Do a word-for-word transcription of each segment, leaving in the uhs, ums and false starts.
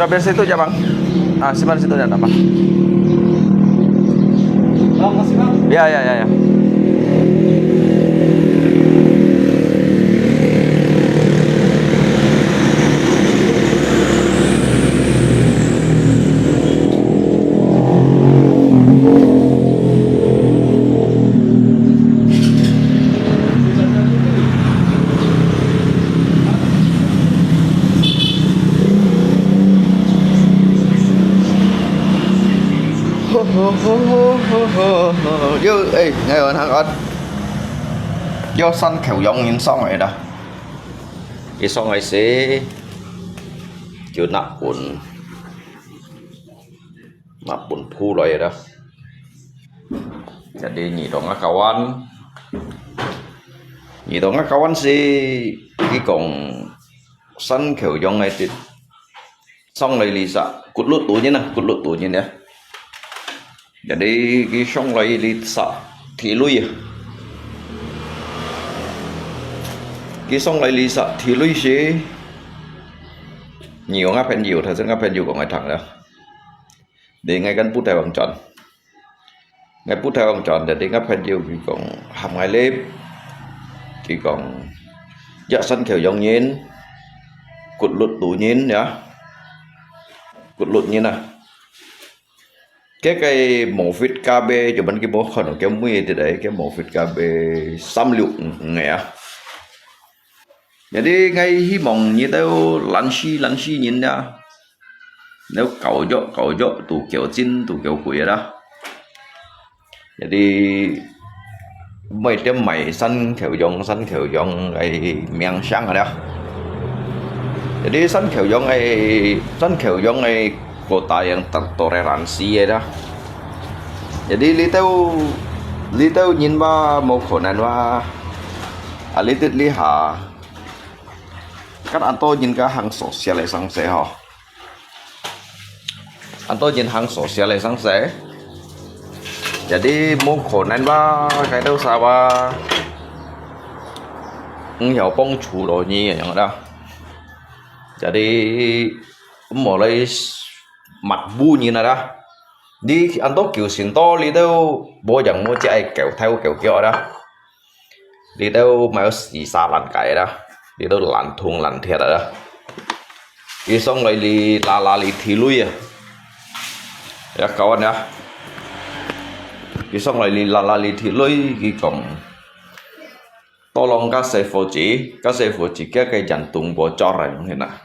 Sambil situ aja, Bang. Ah, simpan situ aja, Bang. Ya, ya, ya, ya. Yo, eh, ngai wan hang ot. Yo,山口洋人上來啦。佢上來時，就拿本，拿本簿來啦。Jadi，你同我交換，你同我交換時，佢講山口洋个，上來哩啥，骨碌肚人啊，骨碌肚人啊。Jadi，佢上來哩啥，提鐳啊。佢上來哩啥，提鐳時，你有我朋友，頭先我朋友講个聽啦。你愛跟不太往轉。 Ngai不太往轉，jadi ngai朋友佢講，喊ngai lip，佢講，一山口洋人，骨碌肚人呀，骨碌人啊。該个無fit咖啡，就問佢無可能，佢每日都來，該無fit咖啡三六五五个啊。Jadi，𠊎希望你兜蘭嶼，蘭嶼人啊，你兜搞弱，搞弱，都搞精，都搞貴啦。Jadi，每點賣山口洋，山口洋个名聲啊了。Jadi，山口洋个，山口洋个 kota yang tertoleransi个啦。Jadi，你兜，你兜人話無可能話，啊，你兜這下，kan恁多人个行social个生死吼。恁多人行social个生死。Jadi，無可能話，該兜啥話，毋曉幫助到你樣啦。Jadi，毋好來 抹烏人啊啦。你恁多救生到，你兜無影無跡个搞頭搞腳啦。你兜買有死沙爛界啦，你兜爛銅爛鐵啊啦。佢上來哩啦啦哩提鐳啊。Ya kawan ya。佢上來哩啦啦哩提鐳，佢講，tolong kasih foci, kasih foci，佢个人動無做人去啦。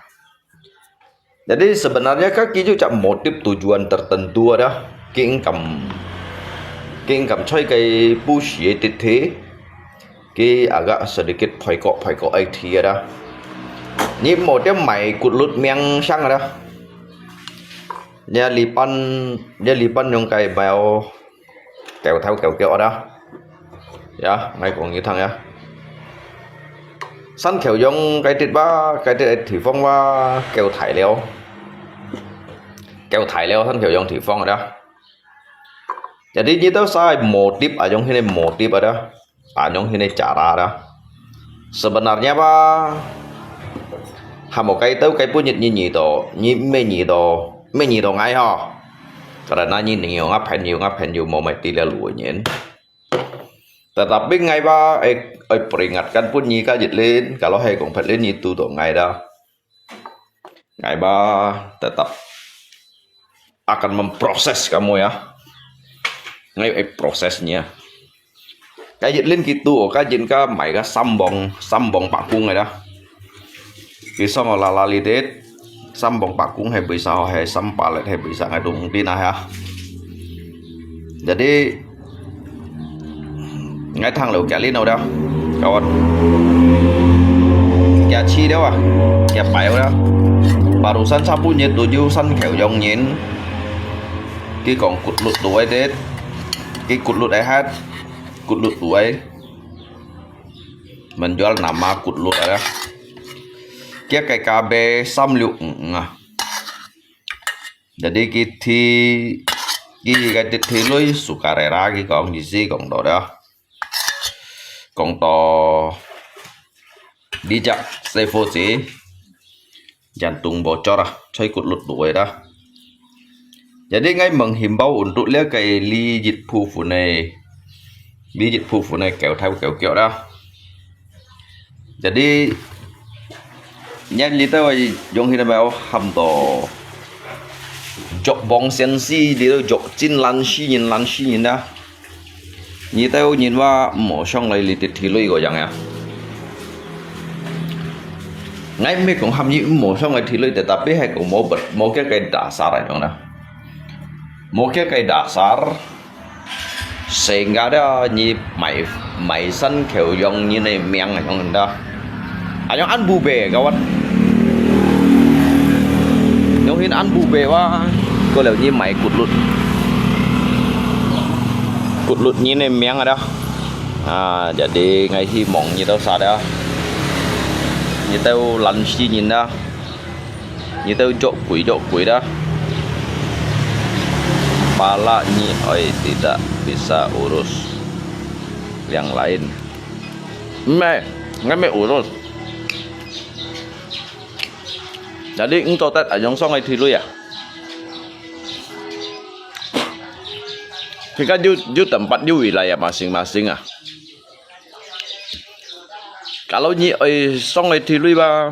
Jadi sebenarnya kan佢有隻motif tujuan tertentu ada.佢應該，佢應該在該不時个地鐵，佢agak sedikit pekok-pekok个地ada。你無點賣骨碌名聲ada。你liban，你liban用該包 搞頭搞腳啊。Ya，𠊎講你聽啊。山口洋該兜話，該兜地方話搞大了，搞大了，山口洋地方啊。Jadi你兜使motif啊，用佢个motif啊，啊，用佢个cara啊。Sebenarnya話，還無該兜該本日你遇到，你毋係遇到，毋係遇到𠊎吼。Karena你遇到𠊎朋友，𠊎朋友無賣地了路个人。Tetapi𠊎話，愛，愛peringatkan分你个一輪，kalau係講別輪你堵到𠊎啦。 Ngai ba tetap akan memproses kamu ya. Ngai ai proses nia. Kajet lin kitu, kajet ka mai ka sambong, sambong pakung ai da. Kisong lala lidit, sambong pakung hai bisa hai sampalet hai bisa ngai dung din ah ya. Jadi, ngai thang leu kia lin au da, kawan. Kia chi da wa, kia pai au da. Barusan sapu nyet tuju san kheu yong nyin. Ki kong kut lut tuai det. Ki kut lut ai hat. Kut lut tuai. Menjual nama kut lut ai da. Kia kai kabe sam liu ng ah. Jadi ki thi, ki kai thi lui sukarela ki kong di si kong do da. Kong do di jak sefu si. Jantung bocor ah, 所以骨碌都會啦。Jadi ngai menghimbau untuk 這個這一部分个，這一部分个狗頭狗腳啦。Jadi，你這兜个用起來無喊到藥房先生，這兜藥精爛死人，爛死人啊！ 你兜人話毋好上來這兜地雷个樣啊。𠊎毋係講喊你毋好上來地雷，tetapi係講無，無該個dasar樣啦。無該個dasar，sehingga了你賣，賣身口用人个命啊，樣啦。 啊，用恁不白，kawan。用心恁不白哇，過了你賣骨碌，骨碌人个命啊！啊，jadi𠊎希望你兜煞了，你兜爛死人啊，你兜捉鬼捉鬼啦。Pala nyi oi tidak bisa urus yang lain. 毋係，𠊎毋係urus。 Jadi，你做得恁樣上个地雷啊？Kita有，有tempat有位來啊，masing-masing啊。Kalau你愛上个地雷吧，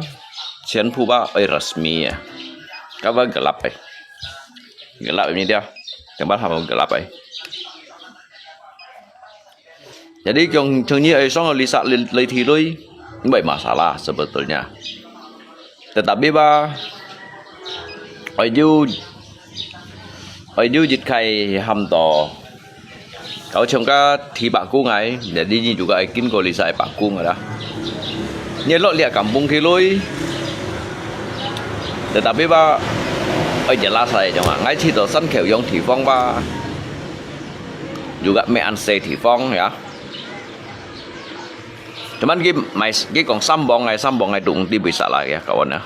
全部吧，愛resmi啊。Kawa gelap哎，gelap ini dia，tempat hamba gelap哎。 Jadi，像，像你愛上个lisa來，來地雷，毋係masalah sebetulnya。Tetapi吧，愛有，愛有一個喊到，好像个地白宮个，jadi你就愛經過lisa个白宮个啦。你落這kampung地雷，tetapi吧，愛jelas个，像啊，𠊎去到山口洋地方吧。 Juga meh an se地方ya。Cuman佢賣，佢講三磅个，三磅个都毋知為啥啦，ya，kawan啊。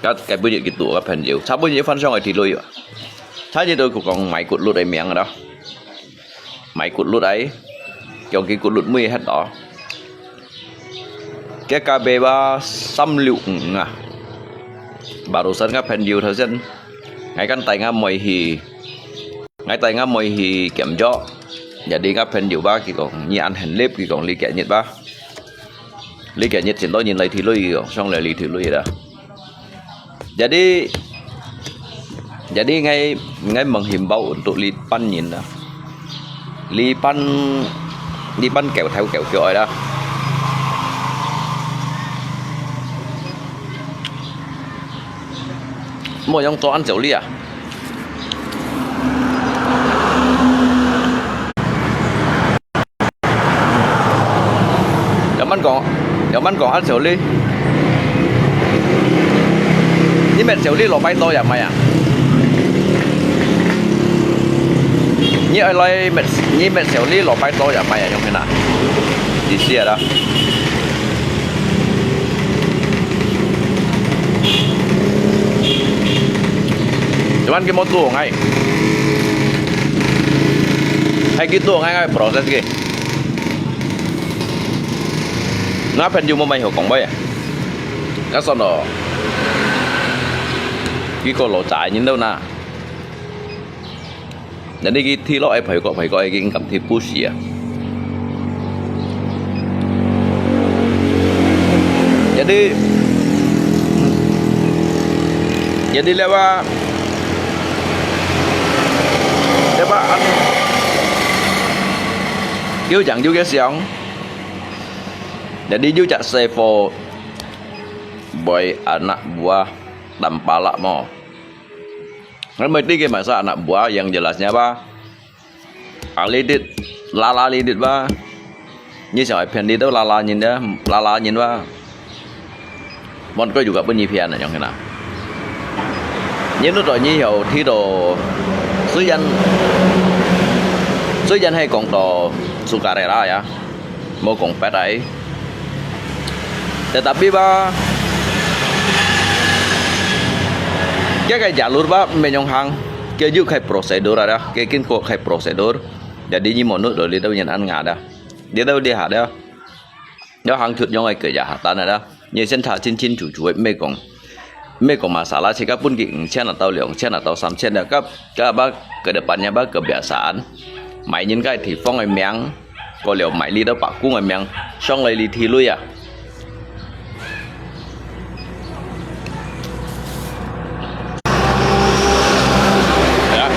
Kat，該本日佢堵个朋友，差不多翻上个地雷啊。差不多佢講賣骨碌个名咯，賣骨碌个，叫佢骨碌妹核咯。佢價位話三六五啊。Barusan个朋友頭先，𠊎跟帶𠊎妹去。 𠊎帶𠊎妹去檢查，jadi𠊎朋友話，佢講，你恁行列，佢講，這幾日吧，這幾日真多人來地雷，佢講，上來來地雷啦。Jadi，jadi𠊎，𠊎menghimbau untuk這班人啦，這班，這班狗頭狗腳个啦。莫用做恁久哩啊！ Yaman講，Yaman講恁少哩。你搣少哩，落擺多也買啊？你愛來搣，你搣少哩，落擺多也買啊？用去哪？意思啊啦。Yaman佢無做𠊎，係佢做𠊎，𠊎proses佢。 Ngah朋友無買好講話啊？Ngah算咯，佢個老仔人都那。Jadi佢踢落愛賠過賠過，已經感覺不死啊。Jadi，jadi lewat，lewat an，有講有个想。 Jadi，有隻師傅，buat anak buah tanpa lamo. Kan mesti ke masa anak buah yang jelasnya apa? Alidit, lala lidit ba. Ni siapa phen lidit lala nyin dia, lala nyin ba. Mon kau juga bunyi pian yang kena. Ni tu tu ni hau ti tu, 雖然，雖然係講到sukarela ya。 無講別个。Tetapi ba，佢个jalur ba，毋係用行，佢有个prosedur ada，佢經過个prosedur。Jadi你無弄到你都人安雅的，你都厲害的，要行出用个kejahatan ada。你先查清清楚楚个，毋係講，毋係講masalah，自家分佢五千啊到兩千啊到三千了，該，該把，kedepannya把kebiasaan，買人家地方个名，過了買你兜伯公个名，上來你地雷啊！ Ya.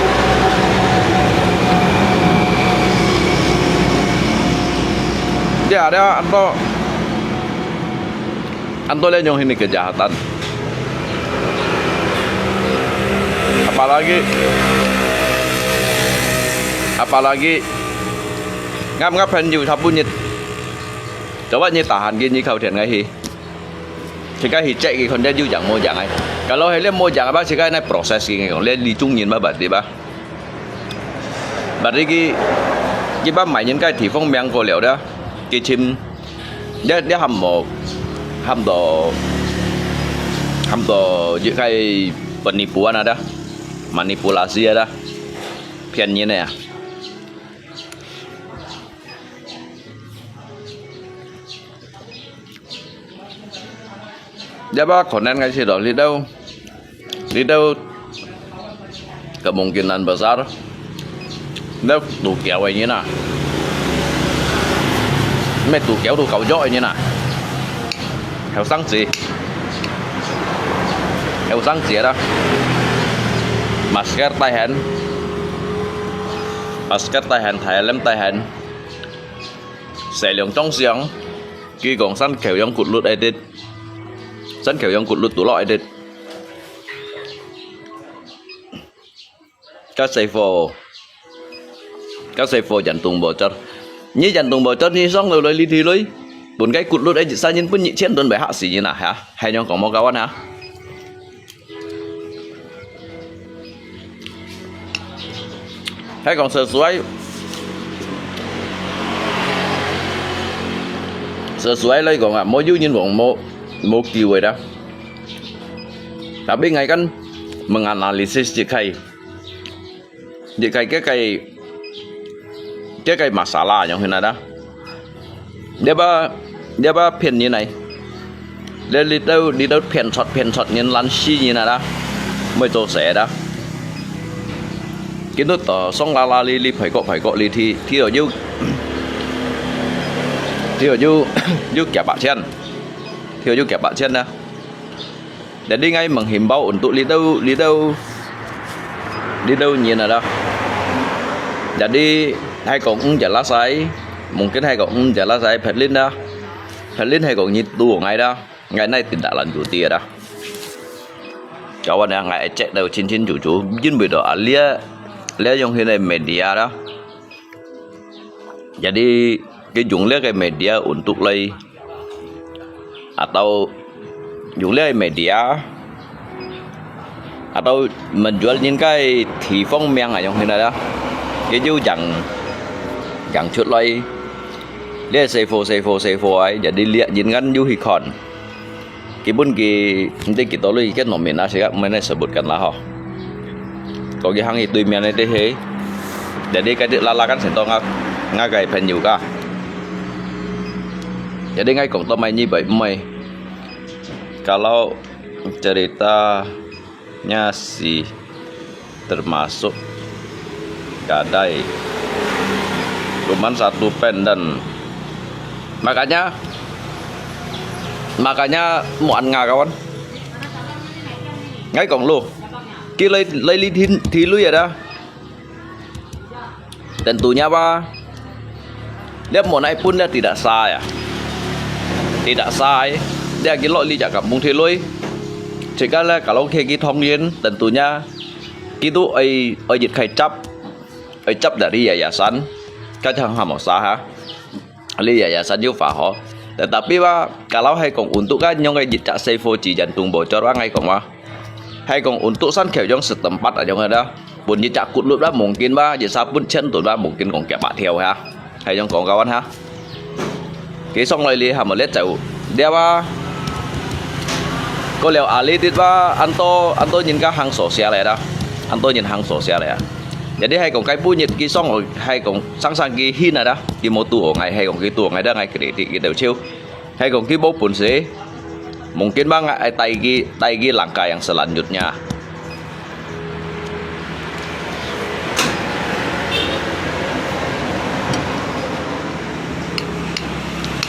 Dia, dia, anto, anto le nyong hini kejahatan. Apalagi, apalagi, ngap-ngap phen yu chapunyit. Coba nyi tahan ki nyi khâu thian ngai hi. Chika hi check ki khon dia yu yang mo yang ai. Kalau hele mo yang apa chika nai process ki ngai kong le li chung nyin ba bat di ba. Bat di ki, ki ba mai nyin kai thi phong miang ko liao da. Ki chim. Dia, dia ham mo, ham do, ham do yu kai penipuan ada. Manipulasi ada. Phian nyin ya. Dia ba khon nan ngai si do li dau, li dau kemungkinan besar. Dau tu kiau ai nyin na. Me tu kiau tu kau jo ai nyin na. Heo sang zi. Heo sang zi da. Masker tai hen. Masker tai hen, thai lem tai hen. Sài lòng trong siang, ki kong san khèo yong kut lut edit. San khèo yong kut lut tu lo edit. Các xe phô, các xe phô dàn tung bò chót. Nhi dàn tung bò chót nhi song lôi lôi li thi lôi. Bún cái kut lut edit sa nhin bún nhi chén tuần bài hạ sĩ nhi nà hả? Hay nhong kong mò cao ăn hả? Hay kong sơ suai, sơ suai lai kong à, mô yu nhin wong mô, mô kiu ai da. Tapi ngai kan menganalisis jik kai, jik kai ke kai, ke kai masalah yang hina da. Dia ba, dia ba phian nyi nai. Dia li tau, li tau phian chot, phian chot nyin lan si nyin na da. Mui to se da. Kin tu to song la la li, li phai kok, phai kok li thi, thi yu, thi yu, yu kia bak chian. Thi yu kia bak chian da. Jadi ngai menghimbau untuk li tau, li tau, li tau nyin ada. Jadi hai kong ung jelas ai, mungkin hai kong ung jelas ai phetlin da. Phetlin hai kong nyi tu ngai da. Ngai nai tin da lan tu ti da. Kawan ya ngai check tau chin chin chu chu. Jin bui do alia, lia yong hin ai media da. Jadi, ki jung lia kai media untuk lai atau jung lia media atau menjual nyin kai thi phong miang ayong hina da. Ki ju jang, jang chut lai. Lia xe phô, xe phô, xe phô ai. Jadi lia nyin kan ju hi khon. Ki bun ki, nti ki to lui ki no min na sia, mui nai sebutkan lah ho. Ko ki hang i tui mian nai te he. Jadi kai ti la la kan sen to nga, nga kai phen yu ka. Jadi ngai kong to mai nyi bai mai. Kalau ceritanya si termasuk gadai. Cuman satu pen dan makanya, makanya muan nga kawan. Ngai kong lu. Ki lai, lai li thin, thi lui ada. Tentunya ba. Dia muan ai pun dia tidak sah ya. Tidak sah ai. Dia ki lo li jak kampung thi lui. Jika lah kalau ki ki thong yin, tentunya Kitu oi, oi jit khai chap, oi chap dari yayasan, ka chang hamo sa ha. Li yayasan yu fa ho. Tetapi ba, kalau hai kong untuk ka nyong oi jit chak seifo chi jantung bocor ba ngai kong ba. Hai kong untuk san kheo yong setempat a yong ada. Pun jit chak kut lut ba mungkin ba, jit sapun chen tun ba mungkin kong kia ba thiau ha. Hai yong kong kawan ha. Ki song lai li ha mo let chau. Dia ba. Ko liao a li dit ba, an to, an to nyin ka hang sosial le da. An to nyin hang sosial le. Jadi hai kong kai pu nyit ki song hai kong sang sang ki hin a da. Ki mo tu o ngai hai kong ki tu o ngai da ngai kri ti ki teu chiu. Hai kong ki bo pun si. Mungkin bang ai tai ki, tai ki langkah yang selanjutnya.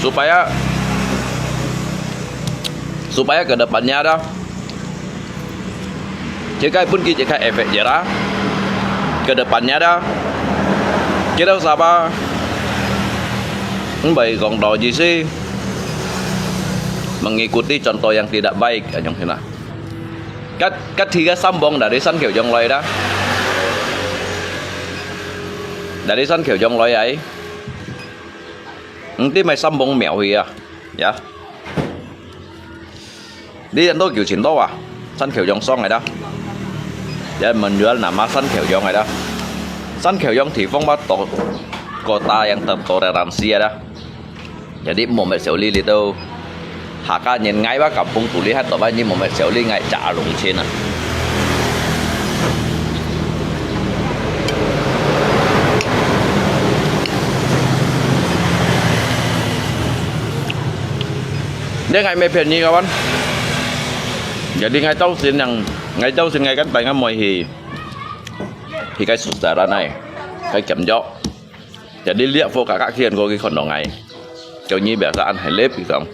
Supaya, supaya ke depannya dah, cekai pun ki cekai efek jera. Ke depannya dah, kita sama, mbai kong do ji si mengikuti contoh yang tidak baik, anyong hina. Kat, kat tiga sambung dari San Khêu Yong loi dah. Dari San Khêu Yong loi ai. Nanti mai sambung miao hi ya. Ya. Di yan to kiu chin to ah. San Khêu Yong song ai dah. Ya menjual nama San Khêu Yong ai dah. San Khêu Yong 地方 ba to kota yang tertoleransi ai dah. Jadi mô met siau li li tau. Hakka nyen ngai ba kampung tu li hat to ba nyi mô met siau li ngai ca lung chin ah. Dia ngai me phen nyi kawan. Jadi ngai tau sin yang, ngai tau sin ngai kan pai ngai moi hi. Hi kai susara nai. Kai kiam jok. Jadi liak fo kakak kian ko ki khon dong ngai. Kau nyi biasa an hai lep ki kong.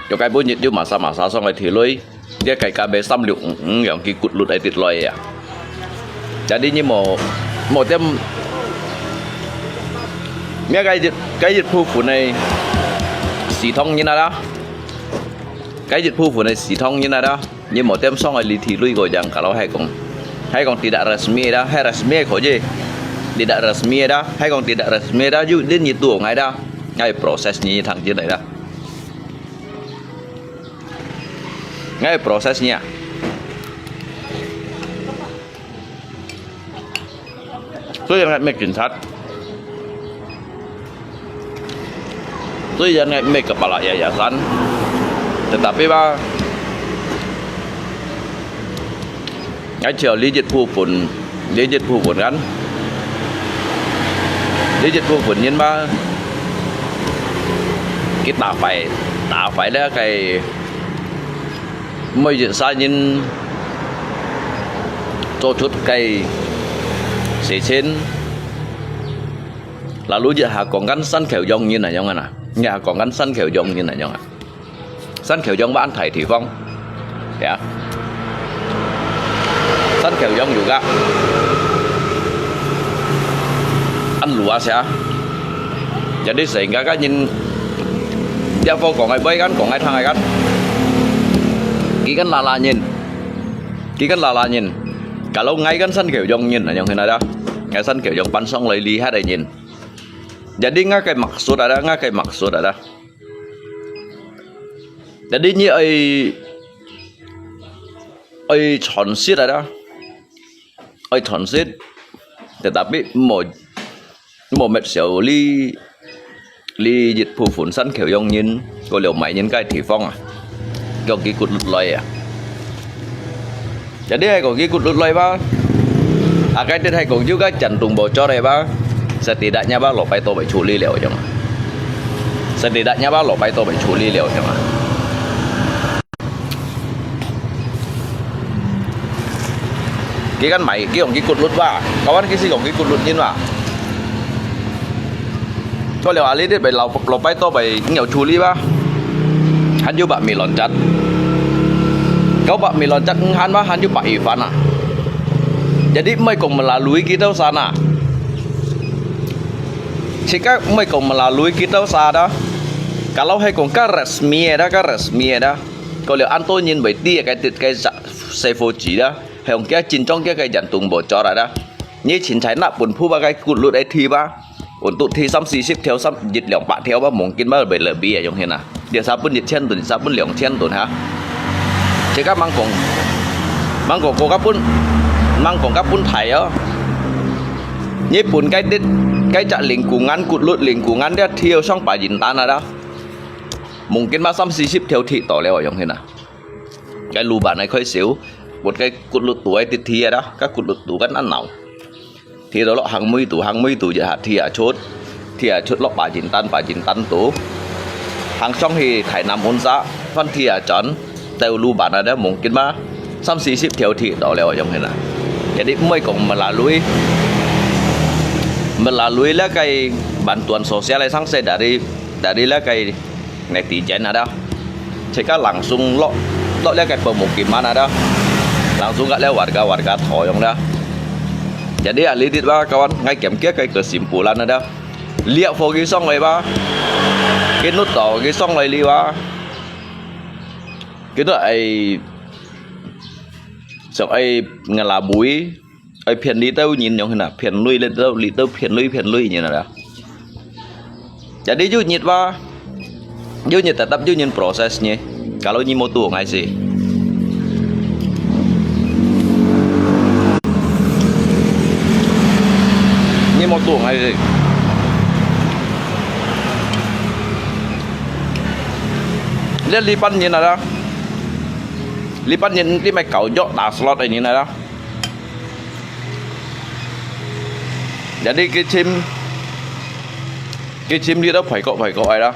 Yo kai bu nyit yu masa masa song ai thi lui. Dia kai ka be sam liu ng yang ki kut lut ai tit loi ya. Jadi nyi mo, mo tiam, mia kai jit, kai jit phu phu nai si thong nyi na da. Kai jit phu phu nai si thong nyi na da. Nyi mo tiam song ai li thi lui ko yang kalau hai kong. Hai kong tidak resmi da, hai resmi ko je. Tidak resmi da, hai kong tidak resmi da, yu din nyi tu ngai da. Ngai proses nyi thang jit nai da. Ngai proses nyi ah. Tuy rằng ngài mê cảnh sát. Tuy rằng ngài mê kepala yayasan. Tetapi ba, ngài chiêu lý dịch phu phun, lý dịch phu phun kan. Lý dịch phu phun nhân ba, kita phải, ta phải là cái 每日三人做出个事情。Lalu一下講緊新橋用人啊，樣啊，一下講緊新橋用人啊，樣啊。新橋用灣大地方，呀，新橋用有个，安路啊，啥？ Jadi sehingga kan nyin, dia fo kong ai bai kan, kong ai thang ai kan. Ki kan lala nyin. Ki kan lala nyin. Kalau ngai kan san kêu yong nyin, yong hin ada. Ngai san kêu yong pan song lai li hat ai nyin. Jadi ngai cái maksud ada, ngai cái maksud ada. Jadi nyi ai, ai chọn sit ada. Ai chọn sit. Tetapi mo, mo met siau li, li dịch vụ phun săn khéo yong nhin, có liều máy nhin cái thị phong à. Có ký cụt lụt lòi à. Jadi hai có ký cụt lụt lòi ba. À cái tên hai có dư cái chân tung bộ cho đây ba. Setidaknya ba lo pai to bai chuli liao jong. Setidaknya ba lo pai to bai chuli liao jong. Ki kan mai, ki ong ki kut lut ba. Kawan ki si ong ki kut lut nyin ba. Ko liao ali dit bai lau, lau pai to bai ngiau chu li ba. Han yu ba mi lon chat. Kau ba mi lon chat han ba han yu ba i fan a. Jadi mai kong melalui kita sana. Chika mai kong melalui kita sana. Kalau hai kong ka resmi da, ka resmi da. Ko liao an to nyin bai ti cái tit cái sa, sai fo chi da. Hai ong kia chin chong kia cái chân tung bộ cho ra da. Nyi chin chai na pun phu ba cái kut lut ai thi ba. Untuk thi sam si sip theo sam jit liang pa theo ba mungkin ba bai le bi yong hin na. Dia sa pun jit chen tun, sa pun liang chen tun ha. Chika mang kong, mang kong ko ka pun, mang kong ka pun thai yo. Nyi pun cái tit, cái chak ling ku ngan kut lut ling ku ngan dia theo song pa jin tan na da. Mungkin ba sam si sip theo thi to liao yong hin na. Cái lu ba nai khoi siu, một cái kut lut tu ai tit thi da, cái kut lut tu kan an nau. Thi đó lo hàng mui tu, hàng mui tu je ha thi a chốt. Thi a chốt lo pa jin tan, pa jin tan tu. 行上去台南本社，翻鐵啊轉，到路板啊，都mungkin嘛，三四十條鐵道了，樣形啊。Jadi毋會講melalui，melalui這個bantuan sosial來上市dari，dari這個netizen ada。Cika langsung落，落這個pemukiman ada，langsung kat這warga-warga thô樣ada。Jadi啊，你知吧，kawan，ngai kiam kia個kesimpulan ada。Liak fo kisong ai ba, kinut to kisong lai li ba, kinut ai, sok ai ngelabui, ai phiên li tau nyin yong hina, phiên lui li tau, li tau phiên lui, phiên lui nyin ada. Jadi yu nyit ba, yu nyit tetap yu nyin proses nyi. Kalau nyi mau tu ngai si. Nyi mau tu ngai si. Lian li pan nyin ada. Li pan nyin li mai kau jok ta slot ai nyin ada. Jadi kichim, kichim li tau phai kok phai kok ai la.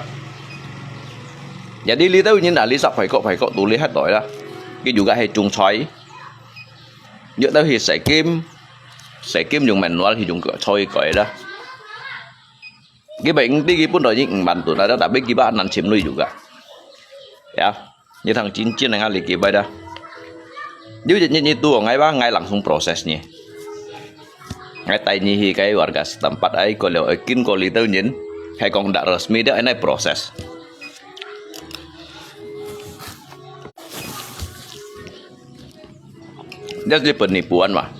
Jadi li tau nyin a li sak phai kok phai kok tu li hat doi la. Ki juga hai chung choi. Yuk tau hi sai kim, sai kim yung manual hi yung choi koi la. Ki bai ngti ki pun doi nyin ngman tu la, tapi ki ba nan chim lui juga. Ya. Nyi thang chin chin ngai li ki bai da. Yu nyi nyi tu ngai ba ngai langsung proses nyi. Ngai tai nyi hi kai warga setempat ai ko leo ai kin ko li tau nyin. Hai kong dak resmi dia ai nai proses. Dia si penipuan mah.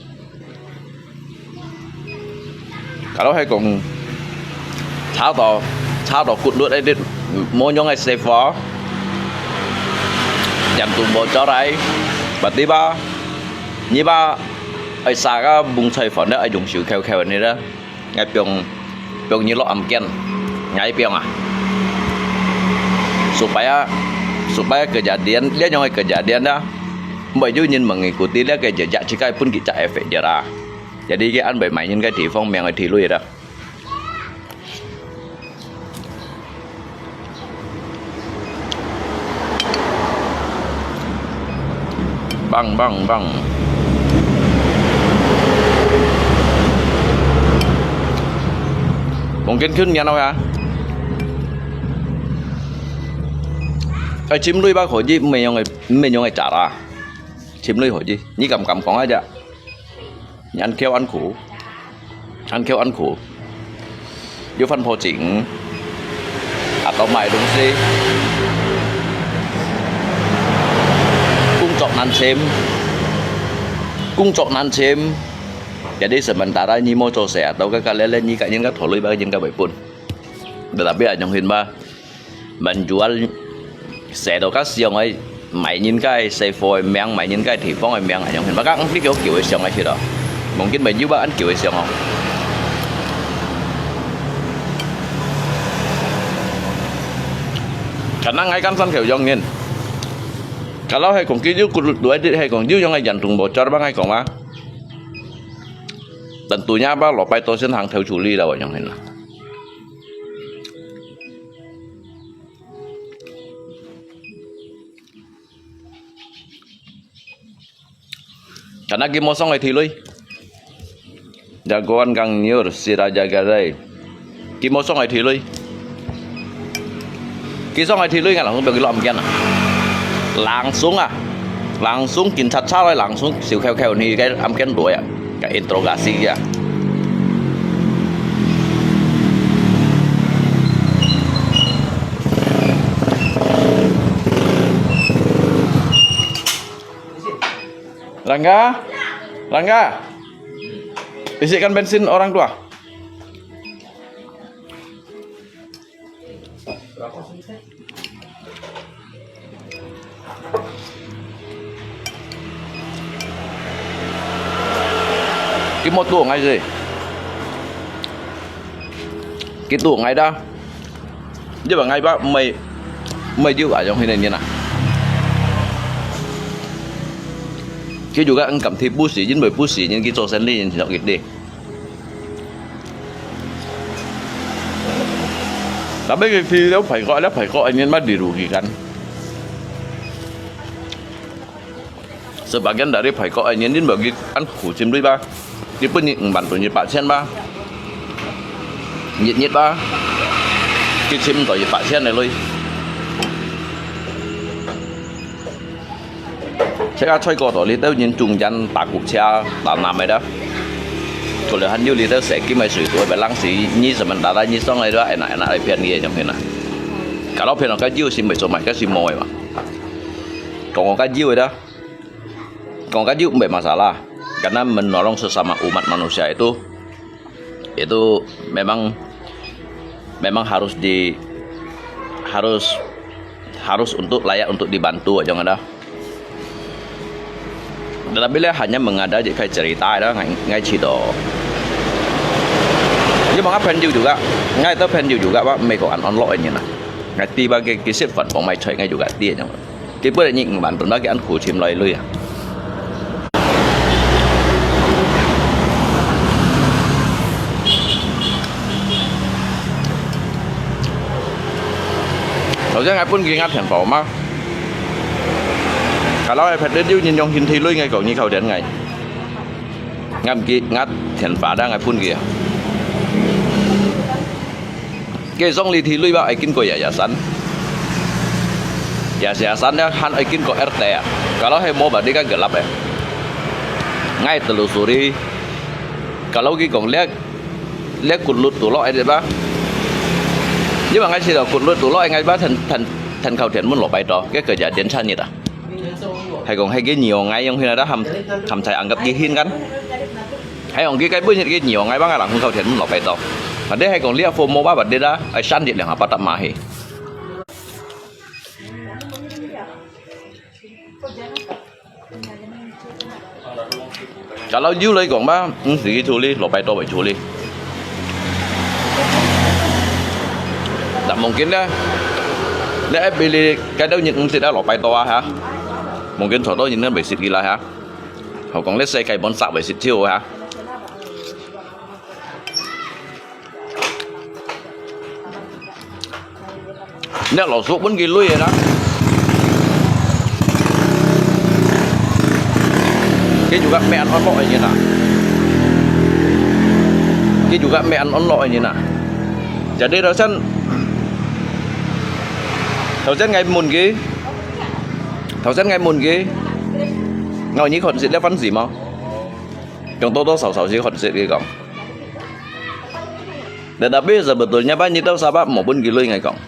Kalau hai kong chao to, chao to kut lut ai dit, mo nyong ai safe fo. Jam tu mo cho rai, berarti ba, nyi ba, ai sa ka bung chai fon dia ai yung siu kheo kheo ni da. Ngai piong, piong nyi lo amken. Ngai piong ah. Supaya, supaya kejadian, dia nyong kejadian dah. Mbak ju nyin mengikuti dia ke jejak cikai pun kita efek jera. Jadi ke an bai mainin ke tifong meng tiflui dah. Bang, bang, bang. Mungkin khun mian ya. Ai, chim lui ba kho ji, mei yong ai, mei yong ai chara. Chim lui kho ji, ni kam kam kong aja. Ăn kiêu ăn khổ. Ăn kiêu ăn khổ. Yuk phan pho ching. Atau mai dong si. Kung chok nan chim. Kung chok nan chim. Jadi sementara nyi mo cho se atau ka ka le le nyi ka nyin ka tho lui ba nyin ka bai pun. Tetapi anyong hin ba. Menjual sè to ka siang ai, mai nyin kai sè fo meng, mai nyin kai thi fong ai meng, ai yong hin. Maka ang pli kio kio ai siang ai sida. Mungkin mai nyu ba an kio ai siang ong. Karena ngai kan san kio yong nyin. Kalau hai kong kiu kut duai dit hai kong yu yong ai jan tung bocor ba ngai kong ma. Tentunya ba lo pai to sen hang theo chuli la wa yong hin la. Karena ki mosong ai thi lui. Jagoan Gang Nyur, si Raja Gadai. Ki mosong ai thi lui. Ki song ai thi lui ngan langsung bagi lo amkian ah. Langsung ah. Langsung kin chat chat ai langsung siu kheo kheo ni kai amkian doi ah. Ka interogasi ya. Rangga, Rangga, isikan bensin orang tua. Ki mo tu ngai si. Ki tu ngai da. Dia ba ngai ba mai mai diu a yong hin ni na. Ki juga ang kam thi bu si, jin bai bu si, jin ki cho sen li, jin chok ki di. Tapi佢佢了排過，了排過，恁樣乜dirugikan。Sebagian dari排過，恁樣因為佢恁苦心對吧？佢分你五萬到一百千吧，日日吧，佢尋到一百千个鐳。 這个在過到你兜人中間打谷車、打南个啦。除了還有你兜細金个水土，別人是二十萬打打二十个啦，enak-enak來騙你个樣形啊。Kalau騙到个有是袂做賣，个是無个嘛。講講个有个啦，講个有毋係masalah，karena menolong sesama umat manusia itu itu memang memang harus di harus harus untuk layak untuk dibantu aja ada. Tetapi 咧 hanya mengada je kai cerita ada ngai ngai cito. Ini mga 朋友 juga, ngai tau 朋友 juga, Pak, mei ko an on lo ini na. Ngai tiba ke kisit fan pong mai choi ngai juga ti aja. Kibu ni ngman pun bagi an ku chim lai lui ah. 頭先𠊎分佢呃電話嘛，kalau ai phet dia nyo nyong hin thi lui ngai kong nyi khâu đến ngai. Ngam ki ngat thian fa da ngai pun ki. Ke song li thi lui ba ai kin ko ya ya san. Ya ya san ya han ai kin ko R T ya. Kalau hai mo ba di kan gelap ya. Ngai telusuri. Kalau ki kong liak liak kut lut tu lo ai di ba. Ni ba ngai si lo kut lut tu lo ai ngai ba than than than khâu thian mun lo pai to. Ke ke ya dian chan ni ta. Hai kong hai ki nyo ngai yong hin da ham ham chai ang gap ki hin kan. Hai kong ki kai bu hin ki nyo ngai ba ngai lang hung khâu thian mun lo pai to. Ba de hai kong liak fo mo ba ba de da ai san di liang ha pa tap ma hi. Kalau you lai kong ba, ung si ki chu li, lo pai to bai chu li. Tak mungkin da. Le ai bili kai dau nyin ung si da lo pai to ha. Mungkin cho to nyin bai sit ki lai ha. Hau kong le sai kai bon sak bai sit chiu ha. Nè lo su pun ki lui na. Ki juga me an on lo ai na. Ki juga me an on lo ai na. Jadi thau sen thau sen ngai mun ki. Thau sen ngai mun ki. Ngau ni khon sit le fan si mo. Kong to to sao sao si khon sit ki kong. Tetapi sebetulnya ba nyi tau sabab mo pun ki lui ngai kong.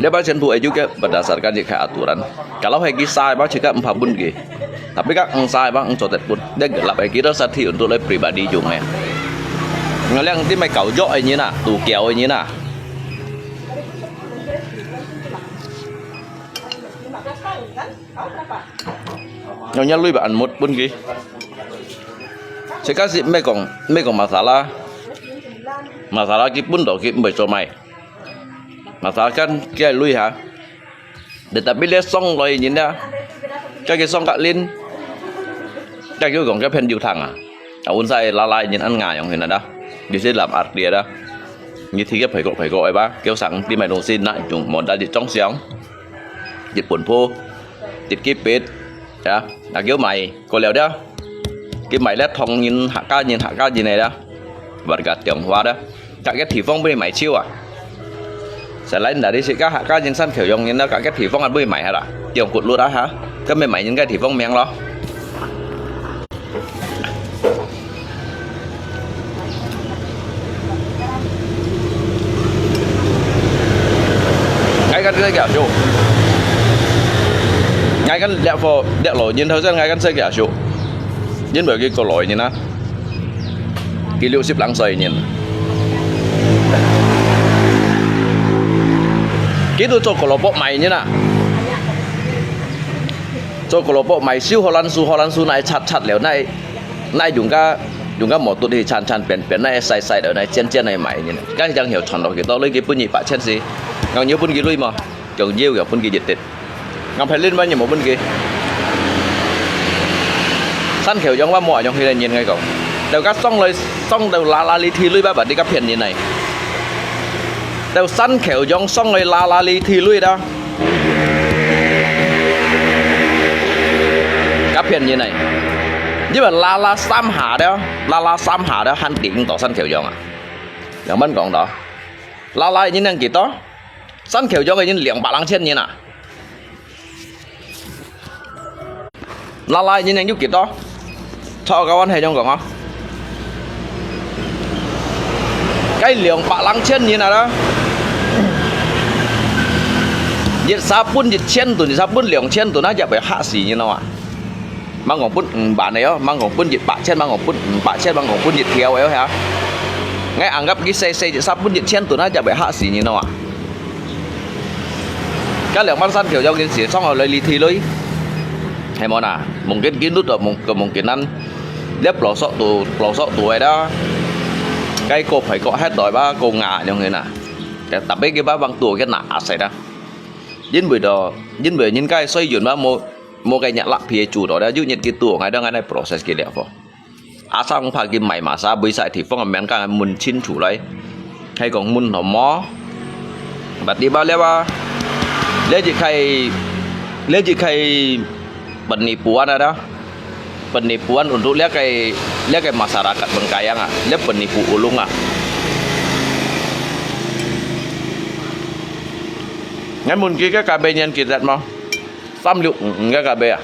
Dia ba chen pu eju ke berdasarkan je kai aturan. Kalau hai ki sai ba chika empa pun ki. Tapi ka eng sai ba eng chotet pun. Dia gelap hai ki tau sati untuk lai pribadi jung ai. Ngaliang ti mai kau jo ai nyi na, tu kiau ai nyi na. Nyonya lui ba an mut pun ki. Chika si me kong me kong masalah. Masalah ki pun to ki bai cho mai. Masalah kan kia lui ha. Tetapi le song loi nyin da. Ka ki song ka lin. Ka ki kong ka phen yu thang a. A un sai la la nyin an nga yong hin da. Di si lam ar dia da. Nyi thi ke phai ko phai ko ai ba. Kêu sang ti mai dong si na jung mon da di chong siang. Di pun phu. Di ki pit. Ya. Na kêu mai. Ko liao da. Ki mai le thong nyin ha ka nyin ha ka nyin ai da. Warga Tionghoa da. Các cái thị phong bên mày chiêu à? Sẽ lấy đã đi xịt các hạt cá nhân xanh kiểu giống như nó các cái thị phong ăn bơi mày hả? Tiong cột luôn đó hả? Cái mày mày những cái thị phong miệng lo. Ngay cái cái kiểu chú. Ngay cái đẹp phô, đẹp lỗi nhìn thôi chứ ngay cái xe kiểu chú. Nhìn bởi cái cô lỗi nhìn á. Ki liu sip lang soi nyin. Ki tu cho kelompok mai nyin a. Cho kelompok mai siu Holland su Holland su nai chat chat liu nai nai jung ka jung ka mo tu di chan chan pen pen nai sai sai liu nai chien chien nai mai nyin. Ka jang hiu chon lo ki to lui ki pun nyi pa chen si. Ngau nyi pun ki lui mo. Jong nyi yau pun ki jit tit. Ngam phai lin ba nyi mo pun ki. San kheu yong ba mo yong hi le nyin ngai kong. Dau ka song loi song dau la la li thi lui ba ba di ka phian nyin nai. 到山口洋上个拉拉里地雷啦。該片人呢，因為拉拉三下了，拉拉三下了，還頂到山口洋啊。仰般講到，拉拉人能幾多？山口洋个人兩百零千人啊。 拉拉人有幾多？蔡高安係恁講啊，該兩百零千人啊啦，一儕分一千噸，一儕分兩千噸，那也會嚇死人咯啊！吂講分五萬个哦，吂講分一百千，吂講分五百千，吂講分一條个哦，嚇！𠊎恁樣佢細細一儕分一千噸，那也會嚇死人咯啊！ 該兩萬三條有件事，上好來你地雷，係無呐？Mungkin ginut啊，mung-，kemungkinan，這pelosok tu，pelosok tu ada，該個排個係代吧，個ngah樣个呐。Tapi佢把bang tu cái nak aset啊。因為到，因為人該水源嘛，無，無該日落皮煮到，有日佢tu，ngai đó ngai nai proses佢了個。 Asal怕佢買麼儕，每儕地方个名講問清楚來，係講問好無？Berarti吧了啊，了就係，了就係penipuan ada，penipuan untuk了个，了个masyarakat Bengkayang啊，了penipu ulung啊。Ngan問佢个咖啡年紀大無？三六五五个咖啡啊。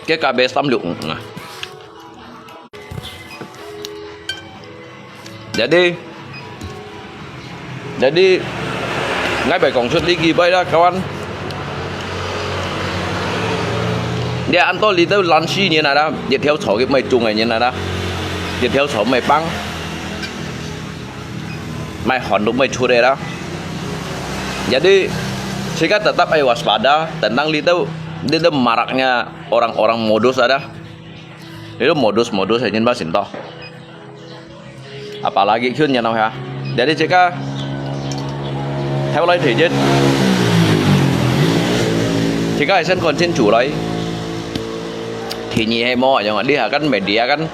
Cái cà phê xâm lược à. Jadi, jadi, ngai bai kong sut lagi bai lah, kawan. Dia anto li tau lan si ni nada, dia theo chó cái mày chung ni nada, dia theo chó mày pang. Mai hòn đúc mai chut ra. Jadi, sika tetap ai waspada tentang litu, litu maraknya orang-orang modus ada. Litu modus-modus nyen ba sinto. Apalagi kyun nyen ya. Jadi sika theo lai thế chứ. Sika ai sen kon sin chu lai. Thì nhị hay mo yang đi ha kan media kan.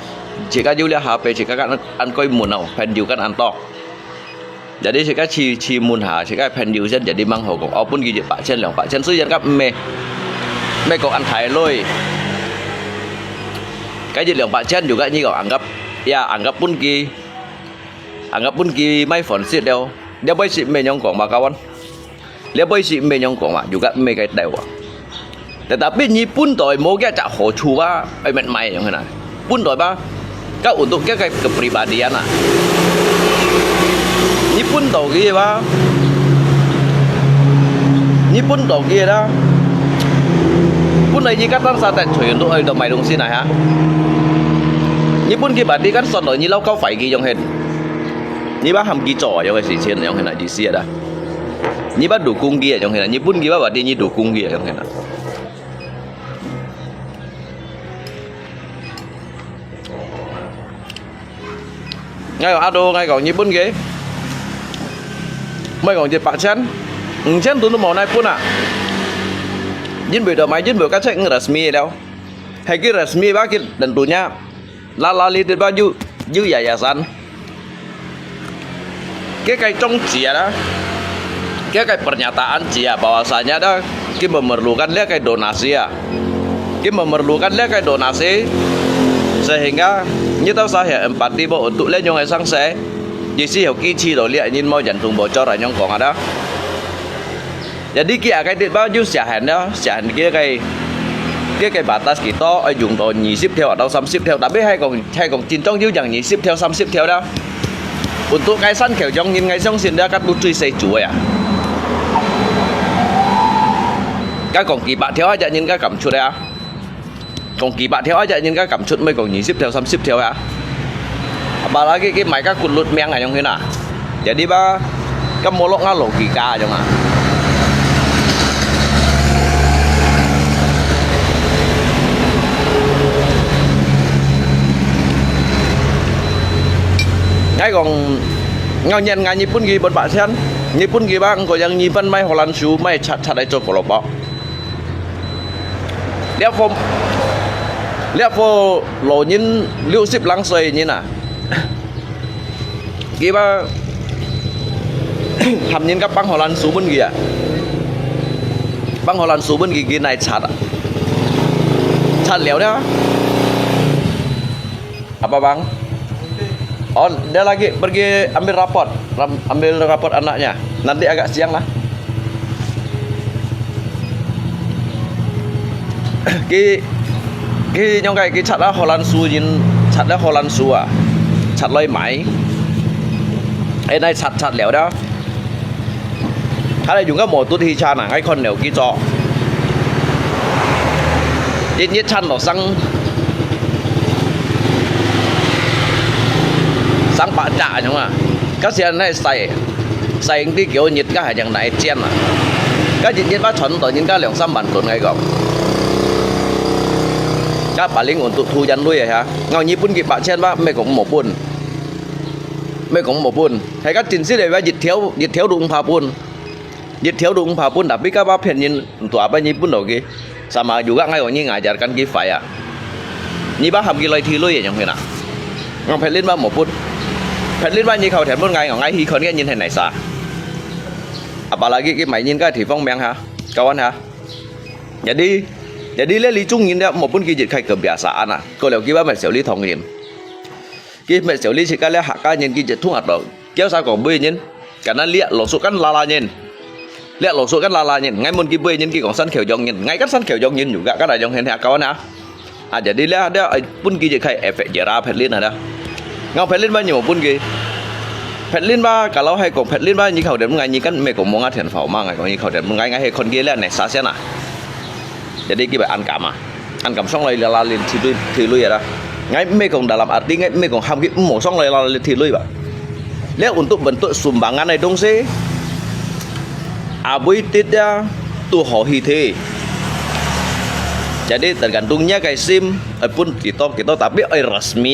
Sika yu lia ha pe sika kan an koi mun au, pen yu kan an to. Jadi sika chi, chi mun ha, sika pen yu sen jadi mang ho kong. Au pun ki jit pak chen, leong pak chen, su yan kap me. Me kok an thai loi. Cái jit leong pak chen juga nyi kok anggap. Ya, anggap pun ki. Anggap pun ki mai phone sit leo. Dia bai sit me nyong kong ma kawan. Lia bai si me nyong kong ma, juga me kai teu wa. Tetapi nyi pun toi mo kia cak ho chu wa, ai met mai nyong hena. Pun toi ba, ka untuk kia kai kepribadian ah. Nyi pun toi kia ba, nyi pun toi kia da. Pun toi nyi ka tan sa tet chui untuk ai to mai dong si nai ha. Nyi pun ki ba di kan son toi nyi lau kau fai ki nyong hen. Nyi ba ham ki cho nyong si chen nyong hena di si da. Nyi ba dukung ki nyong hena, nyi pun ki ba ba ti nyi dukung ki nyong hena. Ngai ado ngai kong nyi pun ki. Mai kong jit pak chen. Ng chen tu nu mo nai pun ah. Jin bui do mai jin bui ka chek ng resmi leo. Hai ki resmi ba ki tentunya. Lala litit ba yu, yu yayasan. Kia kai trong chia da. Kia kai pernyataan chia bahwasanya da ki memerlukan lia kai donasi ya. Ki memerlukan lia kai donasi sehingga nyi tau sa hia empati bo untuk lia nyong ai sang se. Di si hok ki chi lo lia nyin mo jantung bocor ai nyong kong ada. Jadi kia kai dit ba yu sia hen da, sia hen kia kai, kia kai batas kita ai yung to nyi sip theo atau sam sip theo, tapi hai kong, hai kong jin trong yu yang nyi sip theo sam sip theo da. Untuk kai san kheo jong nyin ngai song sin da kat lu chui sai chu ya. Kai kong ki ba theo aja nyin kai kam chu da. Kong ki ba theo aja nyin ka kam chut mai kong nyi sip theo sam sip theo ya. Apalagi ki mai ka kut lut miang ayong hina. Jadi ba ka molok nga lo ki ka ayong ah. Ngai kong ngau nyen ngai nyi pun ki bon ba sian. Nyi pun ki ba ngko yang nyi ban mai holan su mai chat chat ai cho ko lo ba. Liak pho, liak pho lo nyin liu sip lang soi nyin ah. Ki ba 喊人家幫荷蘭書分佢啊，幫荷蘭書分佢，佢來拆啊，拆了了。Apa bang? Oh, dia lagi pergi ambil rapot, ambil rapot anaknya. Nanti agak siang lah. Ki, ki 樣个，佢拆了荷蘭書，人拆了荷蘭書啊，拆來賣。哎，來拆拆了了。佢來用个摩托汽車呐，𠊎看了幾座，一日產到上上百隻恁樣啊。該時恁樣使，使用幾多日，該還樣來煎啊。該一日嘛賺到人家兩三萬銀，𠊎講。該百零銀都吐眼淚啊！𠊎日本幾百千吧，毋係講無分，毋係講無分，係該真實个話，一條一條都毋怕分。 一條都毋怕分，tapi該把騙人，untuk apa日本落去？Sama juga，𠊎講你ngajarkan佢壞啊！你把喊佢來提鐳个樣，yang kena。𠊎騙人把無分，騙人把你靠天分，𠊎講𠊎去看个人係哪儕。Apalagi佢賣人个地方名哈，kawan哈。Jadi，jadi咧，你中人咧，無分佢一開kebiasaan啊，過了佢把賣小李同人。 佢乜少你自家咧客家人，佢一通啊到，叫啥講背人，敢若你啊，老叔kan lala人，你啊，老叔kan lala人，𠊎問佢背人，佢講山口洋人，𠊎kan山口洋人juga，kan啊洋人客家啊。啊，jadi咧，咧，哎，分佢一開effect jera騙人啊，咧。𠊎騙人嘛，你無分佢，騙人嘛，kalau係講騙人嘛，你靠點𠊎，你kan毋係講無𠊎電話嘛，𠊎講你靠點𠊎，𠊎係看佢咧，哪儕先啊。 Jadi佢會恁敢啊，恁敢上來lala提鐳，提鐳啊啦。𠊎毋係講dalam arti，𠊎毋係講喊佢毋好上來lala提鐳吧。Lihat untuk bentuk sumbangan个東西，abui tit ya，都好去提。Jadi tergantung nya个心，哎，分幾多幾多，tapi ai resmi。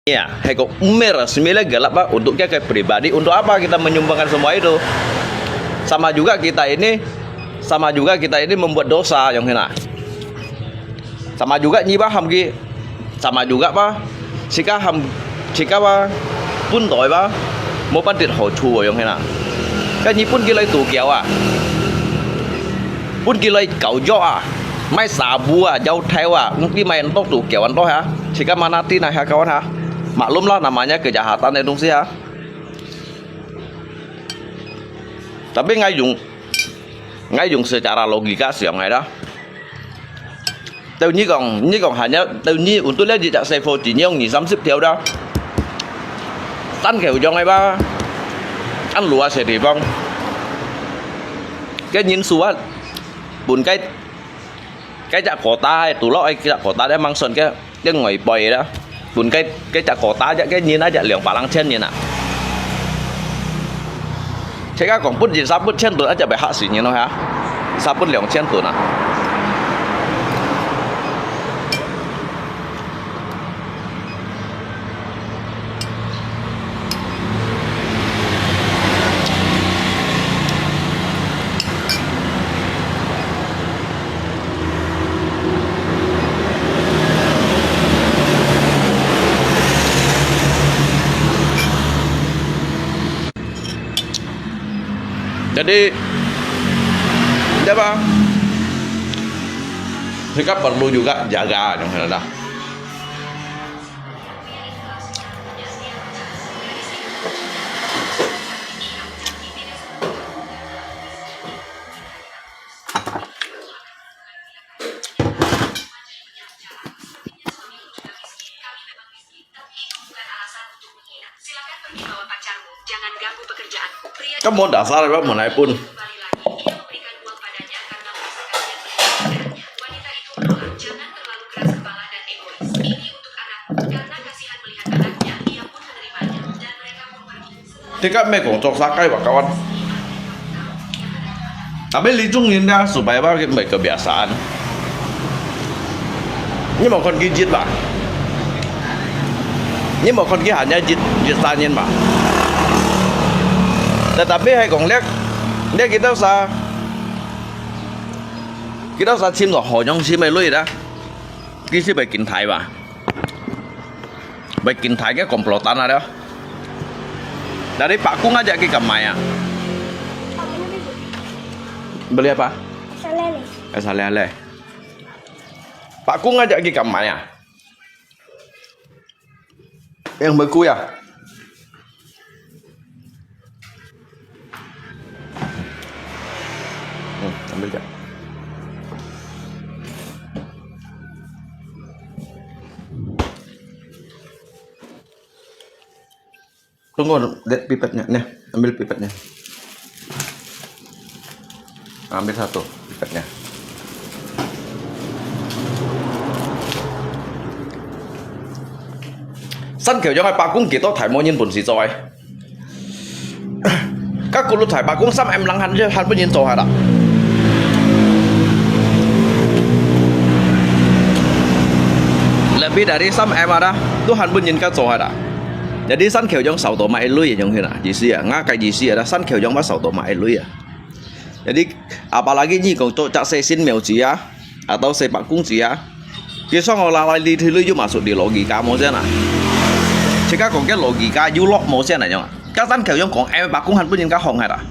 Ya, hai kok umir resmi lah gelap, Pak, untuk kita pribadi, untuk apa kita menyumbangkan semua itu? Sama juga kita ini, sama juga kita ini membuat dosa, yang hina. Sama juga nyi, Pak, ham ki, sama juga, Pak. Sika ham, sika, Pak, pun toi, Pak. Mau pandit ho chu, yang hina. Kan nyi pun ki lai tu kiau, ah. Pun ki lai kau jo, ah. Mai sabu, ah, jau thai, ah. Ngi mai an tok tu kiau an tok, ha. Sika mana ti na, ha, kawan, ha. Maklumlah namanya kejahatan itu sih, ha. Tapi ngai yung, ngai yung secara logika siang ai dah. Tau ni kong, ni kong hanya, tau ni untuk lihat jejak saya foji ni yang ni samsip dia dah. Tan kau jong ai ba. An luar saya di bang. Cái nhìn suat. Bun cái cái chả có ta, tủ lọ cái chả có ta để mang sơn cái 另外一半啦，分該該隻quota隻，該人啊隻兩百零千人啊。自家講分人三分千噸，啊隻會嚇死人咯嚇，三分兩千噸啊。Jadi, dia apa? Kita perlu juga jaga, yang ada. Kamu dasar apa menai pun. Dekat meh kong cok sakai wak kawan. Tapi li chung yin dah supaya ba kit mai kebiasaan. Ni mau kon kijit ba. Ni mau kon ki hanya jit jit sa nyin ba. Tetapi hai kong lek, lek kita sa, kita sa chim so ho nyong chim mai lui dah. Ki si bai kin thai ba. Bai kin thai ke komplotan ada. Dari Pak Kung aja ki kamai ah. Beli apa? Salele. Eh, salele. Pak Kung aja lagi kamai ya. Yang bagus ya. Hmm, ambil aja. Tunggu, lihat pipetnya. Nih, ambil pipetnya. Ambil satu pipetnya. San Khiau Yong hai Pak Kung kito thai mo nyin pun si choi. Ka kulut thai Pak Kung sam em lang han, han pun nyin cho hai ta. Lebih dari sam em ada, tu han pun nyin ka cho hai ta. Jadi San Khiau Yong sau to ma lui yong hin ah, isi ah, nga ka isi ada San Khiau Yong ma sau to ma lui ah. Jadi apalagi nyi kong to cak se sin mèo ji ah, atau se Pak Kung ji ah. Ki song la lai li thi lui yu masuk di logika mo sian ah. Cika kong ke logika yu lok mo sian ah yong. Ka San Khiau Yong kong em Pak Kung han pun nyin ka hong hai ta.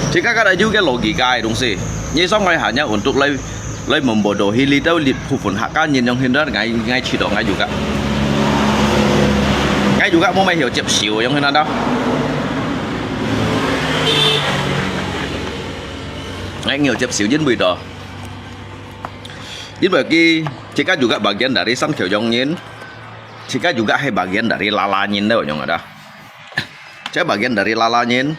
Cika kada yu ke logika ai dong si. Nyi song ngai hanya untuk lai lai membodohi li tau li phufun hak kan nyin yong hin da ngai ngai chi do ngai juga. Ngai juga mo mai hiu jep siu yong hin da. Ngai ngiu jep siu yin bui do. Yin bui ki cika juga bagian dari San Khiau Yong nyin. Cika juga hai bagian dari lala nyin da yong ada. Cika bagian dari lala nyin.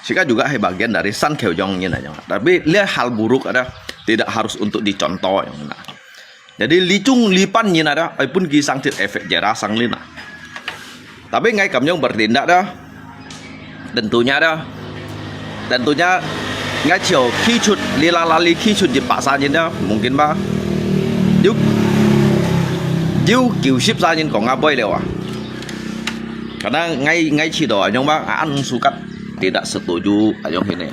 Cika juga hai bagian dari San Khiau Yong nyin aja. Tapi lia hal buruk ada tidak harus untuk dicontoh yong na. Jadi li chung li pan nyin ada, ai pun ki sang tit efek jera sang lin ah. Tapi ngai kam yong bertindak dah. Tentunya dah. Tentunya ngai chiu khi chut li lala li khi chut jit pak sa nyin dah, mungkin ba. Yu yu kiu sip sa nyin kong nga boi leo ah. Karena ngai ngai chi do yong ba an sukat tidak setuju ayong hini.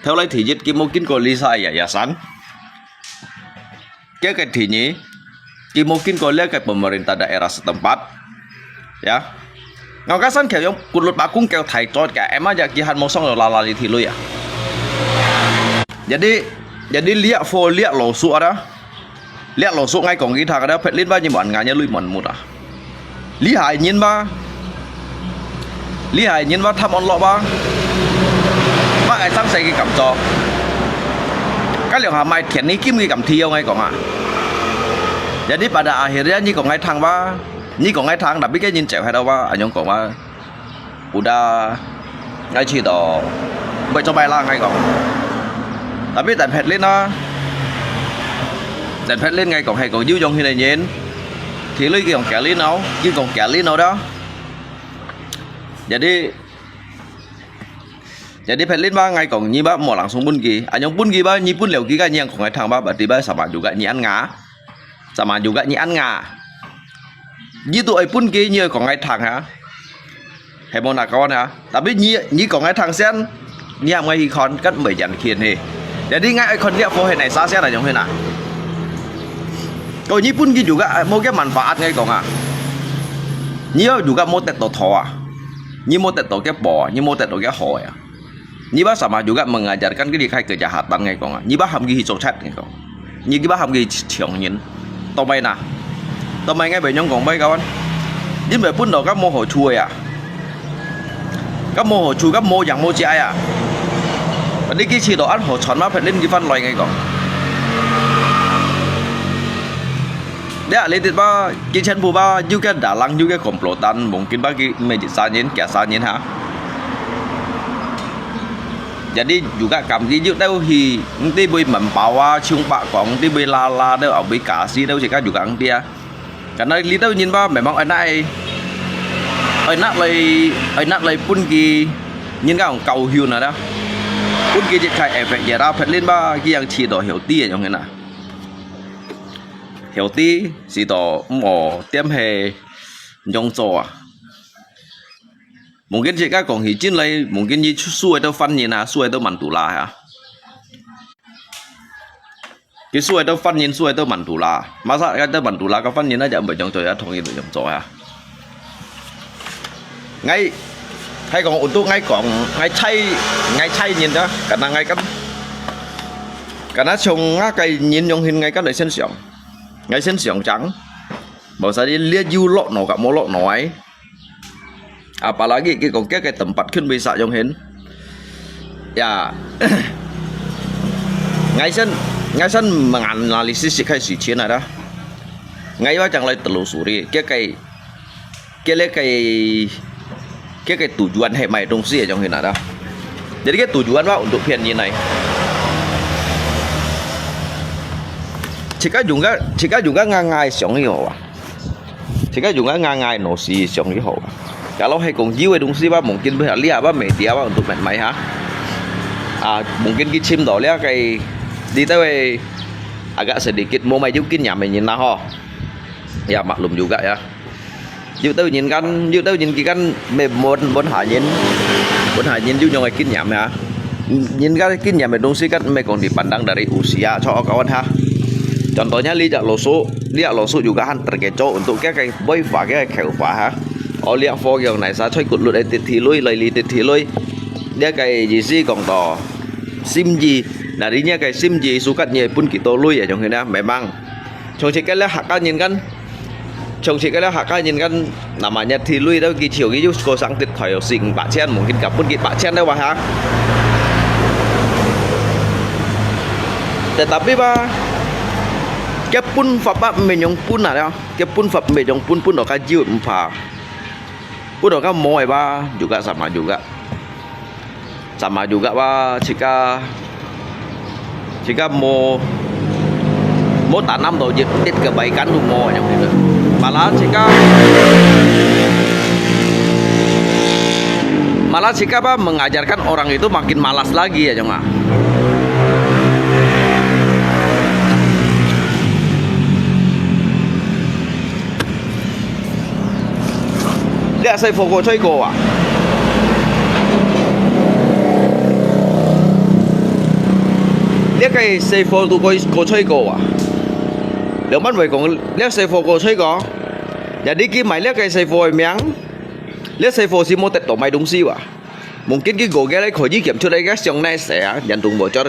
Theo lai thi jit ki mungkin ko li sa ya ya san. Ke ke thi nyi ki mungkin ko le ke pemerintah daerah setempat. Ya. Ngau ka San Khiau Yong kulut Pak Kung keo thai chot ka ema ya ki han mo song yo lala li thi lui ya. Jadi jadi liak fo liak lo su ada. Liak lo su ngai kong ki thak ada phet lin ba nyi muan ngai nya lui muan mut ah. Li hai nyin ba. Li hai nyin ba tham on lo ba. Ba ai sang sai ki kam cho. Ka liang ha mai thian ni kim ki kam thi yo ngai kong ah. Jadi pada akhirnya nyi kong ngai thang ba. Nyi kong ngai thang tapi ke nyin cheu hai do ba. Anyong kong ba. Udah ngai chi do. Bai cho bai la ngai kong. Tapi dan phet lin na. Dan phet lin ngai kong hai kong yu yong hin nyin. Thi lui ki kong kia lin nau. Ki kong kia lin nau da. Jadi jadi phet lin ba ngai kong nyi ba mo langsung pun ki. Anyong pun ki ba nyi pun leo ki ka nyi ang kong ngai thang ba ba ti ba sama juga nyi an nga. Sama juga nyi an nga. Nyi tu ai pun ki nyi kong ngai thang ha. Hai mo na kawan ha. Tapi nyi nyi kong ngai thang sian. Nyi am ngai hi kon kan bai jan kien he. Jadi ngai ai kon liak fo hai nai sa sian na yong he na. Ko nyi pun ki juga mo ke manfaat ngai kong ha. Nyi juga mo tet to tho ah. Nyi mo tet to ke po ah. Nyi mo tet to ke ho ah. Nyi ba sama juga mengajarkan ki di khai kejahatan ngai kong ah. Nyi ba ham ki hi cho chat ngai kong. Nyi ki ba ham ki hi chiong nyin. To mai na. To mai ngai bai nyong kong bai kawan. Nyin bai pun do ka mo ho chu ya. Ka mo ho chu ka mo yang mo chia ya. Ni ki chi do an ho chon ma phet lin ki fan loi ngai kong. Dia li tit ba ki chen pu ba yu ke dalang yu ke komplotan mungkin ba ki me ji sa nyin kia sa nyin ha. Jadi juga kam ki yu tau hi nti bui mem pau a chung pa kong nti bui la la tau au bui ka si tau si ka juga nti a. Karena li tau nyin ba memang ai nai ai nak lai ai nak lai pun ki nyin ka kong kau hiu na da. Pun ki jit khai efek ya da phet lin ba ki yang chi do hiu ti yong na. Hiu ti si do mo tiam he nyong cho a. Mungkin jit ka kong hi jin lai mungkin yi su ai tau fan nyin a su ai tau man tu la ha. 佢輸个都番人，輸个都曼都拉，masa个都曼都拉个番人啊，就毋會用做啊，同佢用做啊。𠊎，係講，untuk𠊎講，𠊎猜，𠊎猜人啊，karena𠊎kan，karena像𠊎个人用現𠊎kan來先想，𠊎先想講，無使你列有落腦个，無落腦哎。 Apalagi佢講佢个tempat khun bisa用hin. Ya, 𠊎先，𠊎先 menganalisis 个事情啊，dah。𠊎話將來 telusuri，佢个，佢个，佢个 tujuan係買東西个用hin啊，dah。Jadi 个 tujuan 話 untuk 騙人來。自家用个，自家用个，𠊎，𠊎想以後啊。 自家用个，𠊎，𠊎腦屎想以後。Kalau係講有个東西吧，mungkin會lihat吧，media吧，untuk買，買哈。啊，mungkin佢尋到了个，你都會 agak sedikit 無買有經驗个人啦吼。Ya, maklum juga ya。有兜人kan，有兜人佢kan，問，問下人，問下人有樣个經驗呀。 人家經驗个東西kan毋係講 dipandang dari usia，cho kawan ha。Contohnya，你隻老鼠，你隻老鼠juga han terkecoh untuk佢个尾巴，佢个口巴哈。哦，這貨用哪儕在骨碌个跌地雷，來哩跌地雷。這个意思講到心意，那你這个心意，sukat你分幾多雷啊，用佢呢，memang。從這个咧，客家人kan 從前个咧，客家人kan，namanya地雷都佢就佢有個生跌台有四五百千，mungkin佢分幾百千了哇哈。Tetapi吧，佢分法吧，毋係用分啊了，佢分法毋係用分，分到較少毋怕，分到較無个吧，juga sama juga。 Sama juga吧，自家，自家無，無tanam到一，一kebaikan都無，yang gitu。Malah自家，malah自家吧，mengajarkan orang itu makin malas lagi ya，Jong啊。 這細貨過吹過啊？這个細貨都過，過吹過啊？兩萬位講，這細貨過吹過？Jadi佢買這个細貨个名，這細貨係無得到買東西哇？Mungkin佢Google个可以檢出來个像哪細啊，人都無做，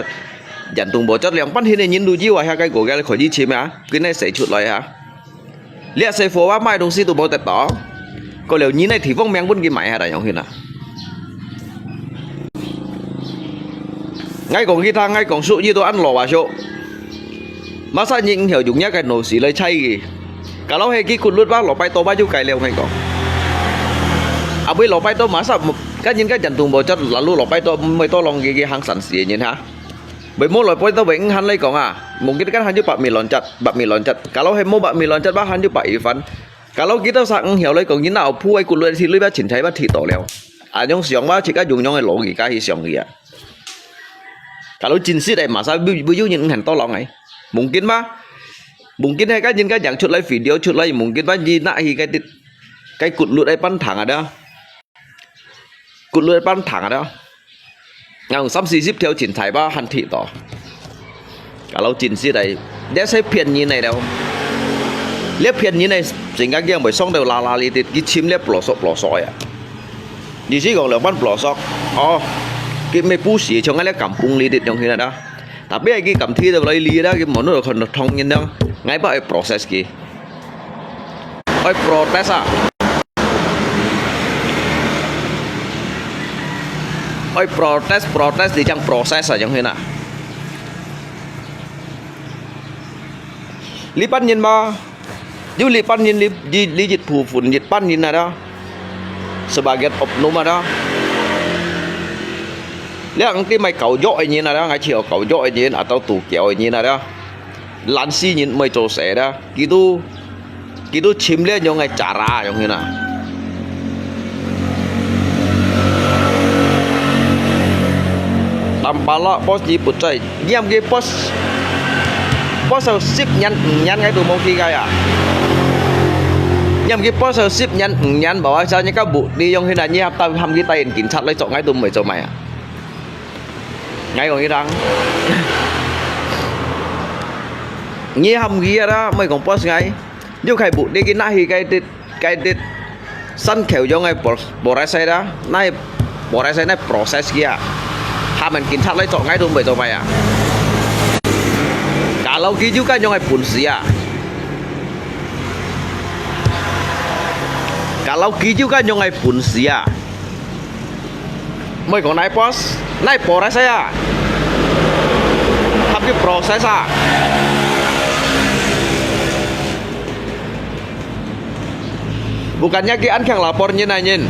人都無做，兩萬現个人都有啊，遐个Google可以尋啊，佢哪細出來啊？ 這細貨啊，買東西都無得到，過了你呢地方名分佢買下來用去啦。𠊎講佢聽，𠊎講俗語都恁老啊俗。Masa你毋曉用這个腦屎來猜佢？Kalau係佢骨碌吧，老拜多吧就改了，𠊎講。Abis老拜多masa，跟人家人都無做，lalu老拜多，毋會多浪佢，佢行善事个人哈。 Bui無來point到bui，你還來講啊，mungkin kan還有百米亂質，百米亂質。Kalau係無百米亂質吧，還有百米飯。Kalau kita sa你曉來講，你那有鋪个骨碌个地雷吧，凊彩吧踢到了。啊，用想吧，自家用用个邏輯去想佢啊。Kalau真實个，masa會，會有人肯到浪个？Mungkin吧，mungkin係个人家揚出來video出來，mungkin吧，你那去个，个骨碌个半糖啊，對吧？ 骨碌个半糖啊，對吧？𠊎用三四十條凊彩吧，還踢到。Kalau真實个，這係騙人个了。這騙人个，真个佢會上到拉拉哩哩，佢尋這pelosok pelosok呀。意思講兩班pelosok，哦，佢乜不時像𠊎這kampung哩哩用起來啦。Tapi佢敢踢到來哩啦，佢無能看到痛人啦，𠊎把佢proses佢。 愛protes啊！愛protes，protes你正proses啊，樣形啊！這班人嘛，有這班人，這，這，這一部分，這班人啊，sebagian oknum啊，這，這係賣狗肉个人啊，這，係搞肉个人，atau tu kiau个人啊，這。 懶尸人毋會做事啦，佢都，佢都尋這樣个cara樣形啊。Tampalak bos你不在，念佢bos，bos有十年五年个都無去个啊。念佢bos有十年五年，無啊，像你个目，你樣形啊，你還帶，喊佢帶警察來捉，𠊎都毋會做麼啊。 𠊎講佢聽，你喊佢啊啦，莫講boss ngai，你開步，你去拿去該啲，該啲山口洋个 pro-，process 啦，拿去process，拿proses佢啊，下面警察來捉，ngai都毋會做麼啊。Kalau佢有該樣个本事啊，kalau佢有該樣个本事啊， 莫講拿boss，拿proses啊，喊佢proses啊。Bukannya佢恁強lapor人啊人。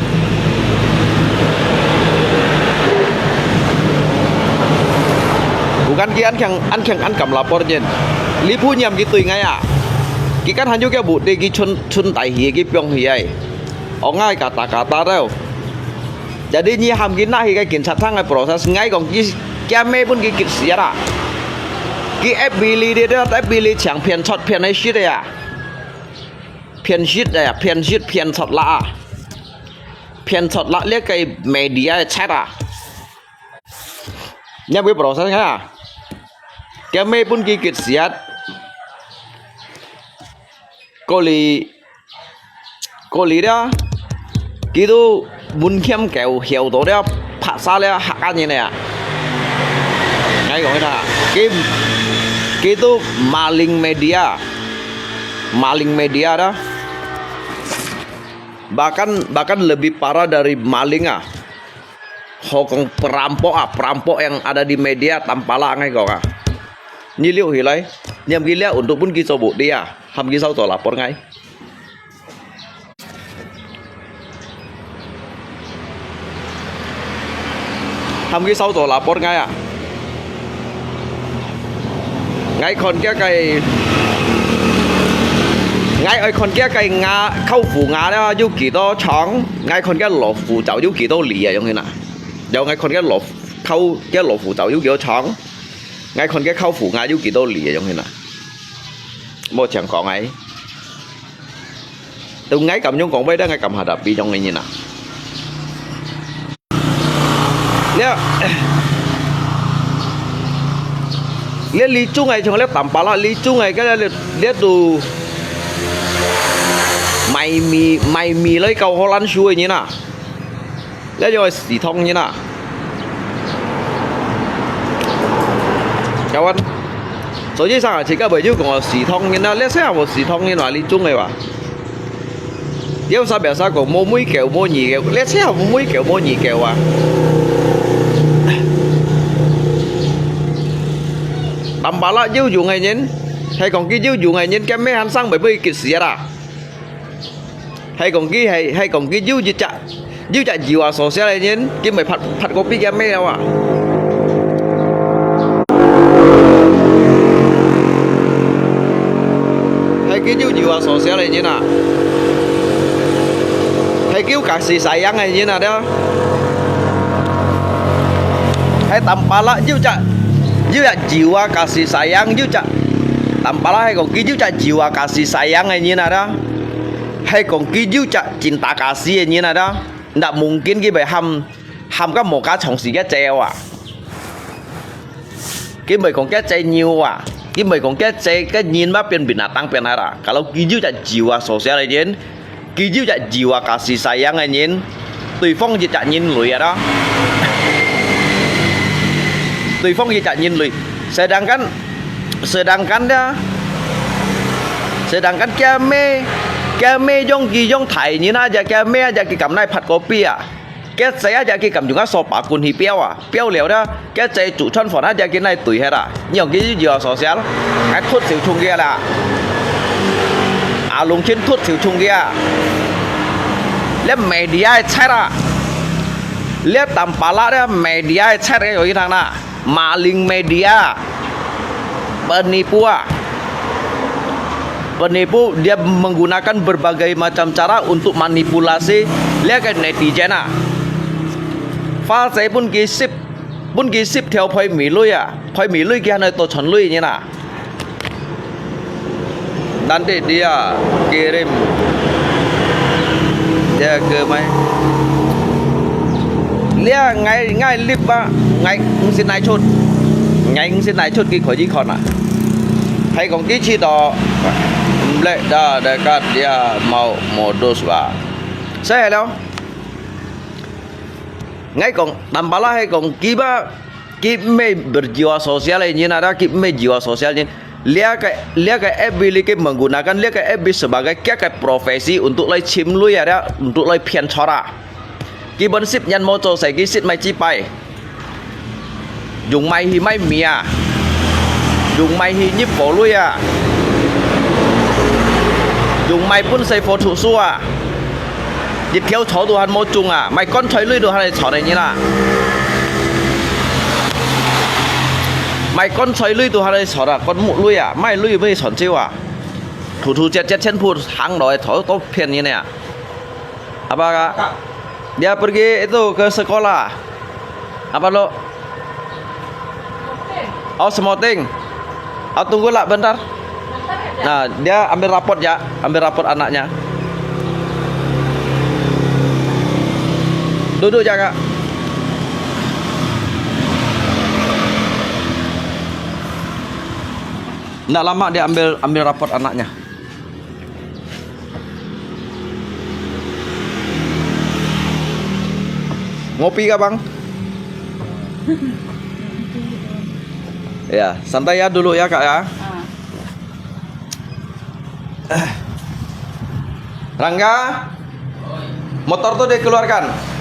Bukan佢恁強，恁強，恁敢lapor人。你不念佢對ngai啊。佢kan還有佢bukti，佢伸，伸大去，佢放去ai。哦，ngai kata-kata tau。 Jadi你喊佢拿去該警察廳个proses，ngai講佢，佢姆分佢激死啊啦！佢F B裡，F B裡搶騙出騙个shit个啊！騙shit个啊，騙shit騙出啦啊！騙出啦，這个media个賊啊！你會proses啊？佢姆分佢激死啊！ Kuli，kuli dia，佢都門檻夠曉到了，拍殺了客家人了。𠊎講佢啦，佢，佢都maling media，maling media dah。Bahkan，bahkan lebih parah dari maling啊。好講perampok啊，perampok yang ada di media，Tampalak𠊎講啊。你留起來，你喊佢了，untuk分佢做bukti啊，喊佢掃做lapor ngai。 喊佢掃做lapor ngai啊！𠊎看佢个，𠊎愛看佢个牙，口服牙了有幾多長，𠊎看佢老虎爪有幾多利啊，用佢啊！然後𠊎看佢老，口，佢老虎爪有幾多長，𠊎看佢口服牙有幾多利啊，用佢啊！莫淨講𠊎。 Tau ngai kam用講話，ngai kam hadapi用个人啊。這，這Lijung个，像這Tampalak Lijung个，該這，這都賣米，賣米來搞荷蘭樹个人啊。 這就係死唐人啊！Kawan，所以上下自家會有講死唐人啊，這些無死唐人啊，Lijung个哇。Dia usah biasa講，無尾狗，無二狗，這些無尾狗，無二狗啊。Tampalak有用个人，係講佢有用个人，佢姆還生會毋會激死啊？ 係講佢係，係講佢有一隻，有隻jiwa sosial个人，佢毋會發，發kopi佢姆了啊。係佢有jiwa sosial个人啊，係佢有kasih sayang个人啊，對。係Tampalak有隻，有隻jiwa kasih sayang，有隻Tampalak係講佢有隻jiwa kasih sayang个人啊，對。 係講佢有隻cinta kasih个人啊，ndak mungkin佢會喊，喊个無加長時个姐啊。佢毋會講个姐牛啊，佢毋會講个姐个人嘛變binatang變下啦。Kalau佢有隻jiwa sosial个人，佢有隻jiwa kasih sayang个人，對方一隻人類啊，對方一隻人類。Sedangkan Sedangkan dia，sedangkan佢姆，佢姆用佢用大人啊，佢姆啊，佢敢來發kopi啊？佢姐啊，佢敢用啊掃把棍去標啊？標了啦，佢姐煮餐飯啊，佢來對歇啊？你用佢有sosial，還脱手衝佢啦！啊，弄清脱手衝佢啊！這media个賊啊！這Tampalak這media个賊个有一趟啦！ Maling media, penipu ah. Penipu, dia menggunakan berbagai macam cara untuk manipulasi 這个netizen啊。花姐分佢食，分佢食條賠米鐳啊，賠米鐳佢還來多賺鐳呢啦。 Nanti dia kirim dia ke mai. Lia ngai ngai lip ba ngai ngsin nai chut. Ngai ngsin nai chut ki kho yi khon ah. Hai kong kici to, mlek da dekat dia mau modus ba. Saya lo. Ngai kong, tampala hai kong kiba, ki me berjiwa sosial ini nada, ki me jiwa sosial ini. Lia ke, lia ke F B li ke menggunakan lia ke F B sebagai kia ke profesi untuk lai cim lui ada, untuk lai pian chora. Ki bensip nyan mo cho sai ki sit mai cipai. Dùng mai hi mai mì à. Dùng mai hi nhíp bổ lui à. Dùng mai bún sai phô thủ su à. Dịch thiếu chó tu hàn mô chung à. Mai con choi lui tu hàn chó này nhí là. Mai con choi lui tu hàn chó là. Con mụ lui à. Mai lui mới chọn chiêu à. Thủ thủ chết chết chân phu hàng đó chó tốt phiền như này à. Apa, Kak? Dia pergi itu ke sekolah. Apa lo? Oh, Semoting. Oh, tunggulah bentar. Nah, dia ambil rapot ya, ambil rapot anaknya. Duduk ya, Kak. Nggak lama dia ambil ambil rapot anaknya. Ngopi kah, Bang? Ya, santai ya dulu ya, Kak, ya. Ah. Rangga, motor tu dikeluarkan.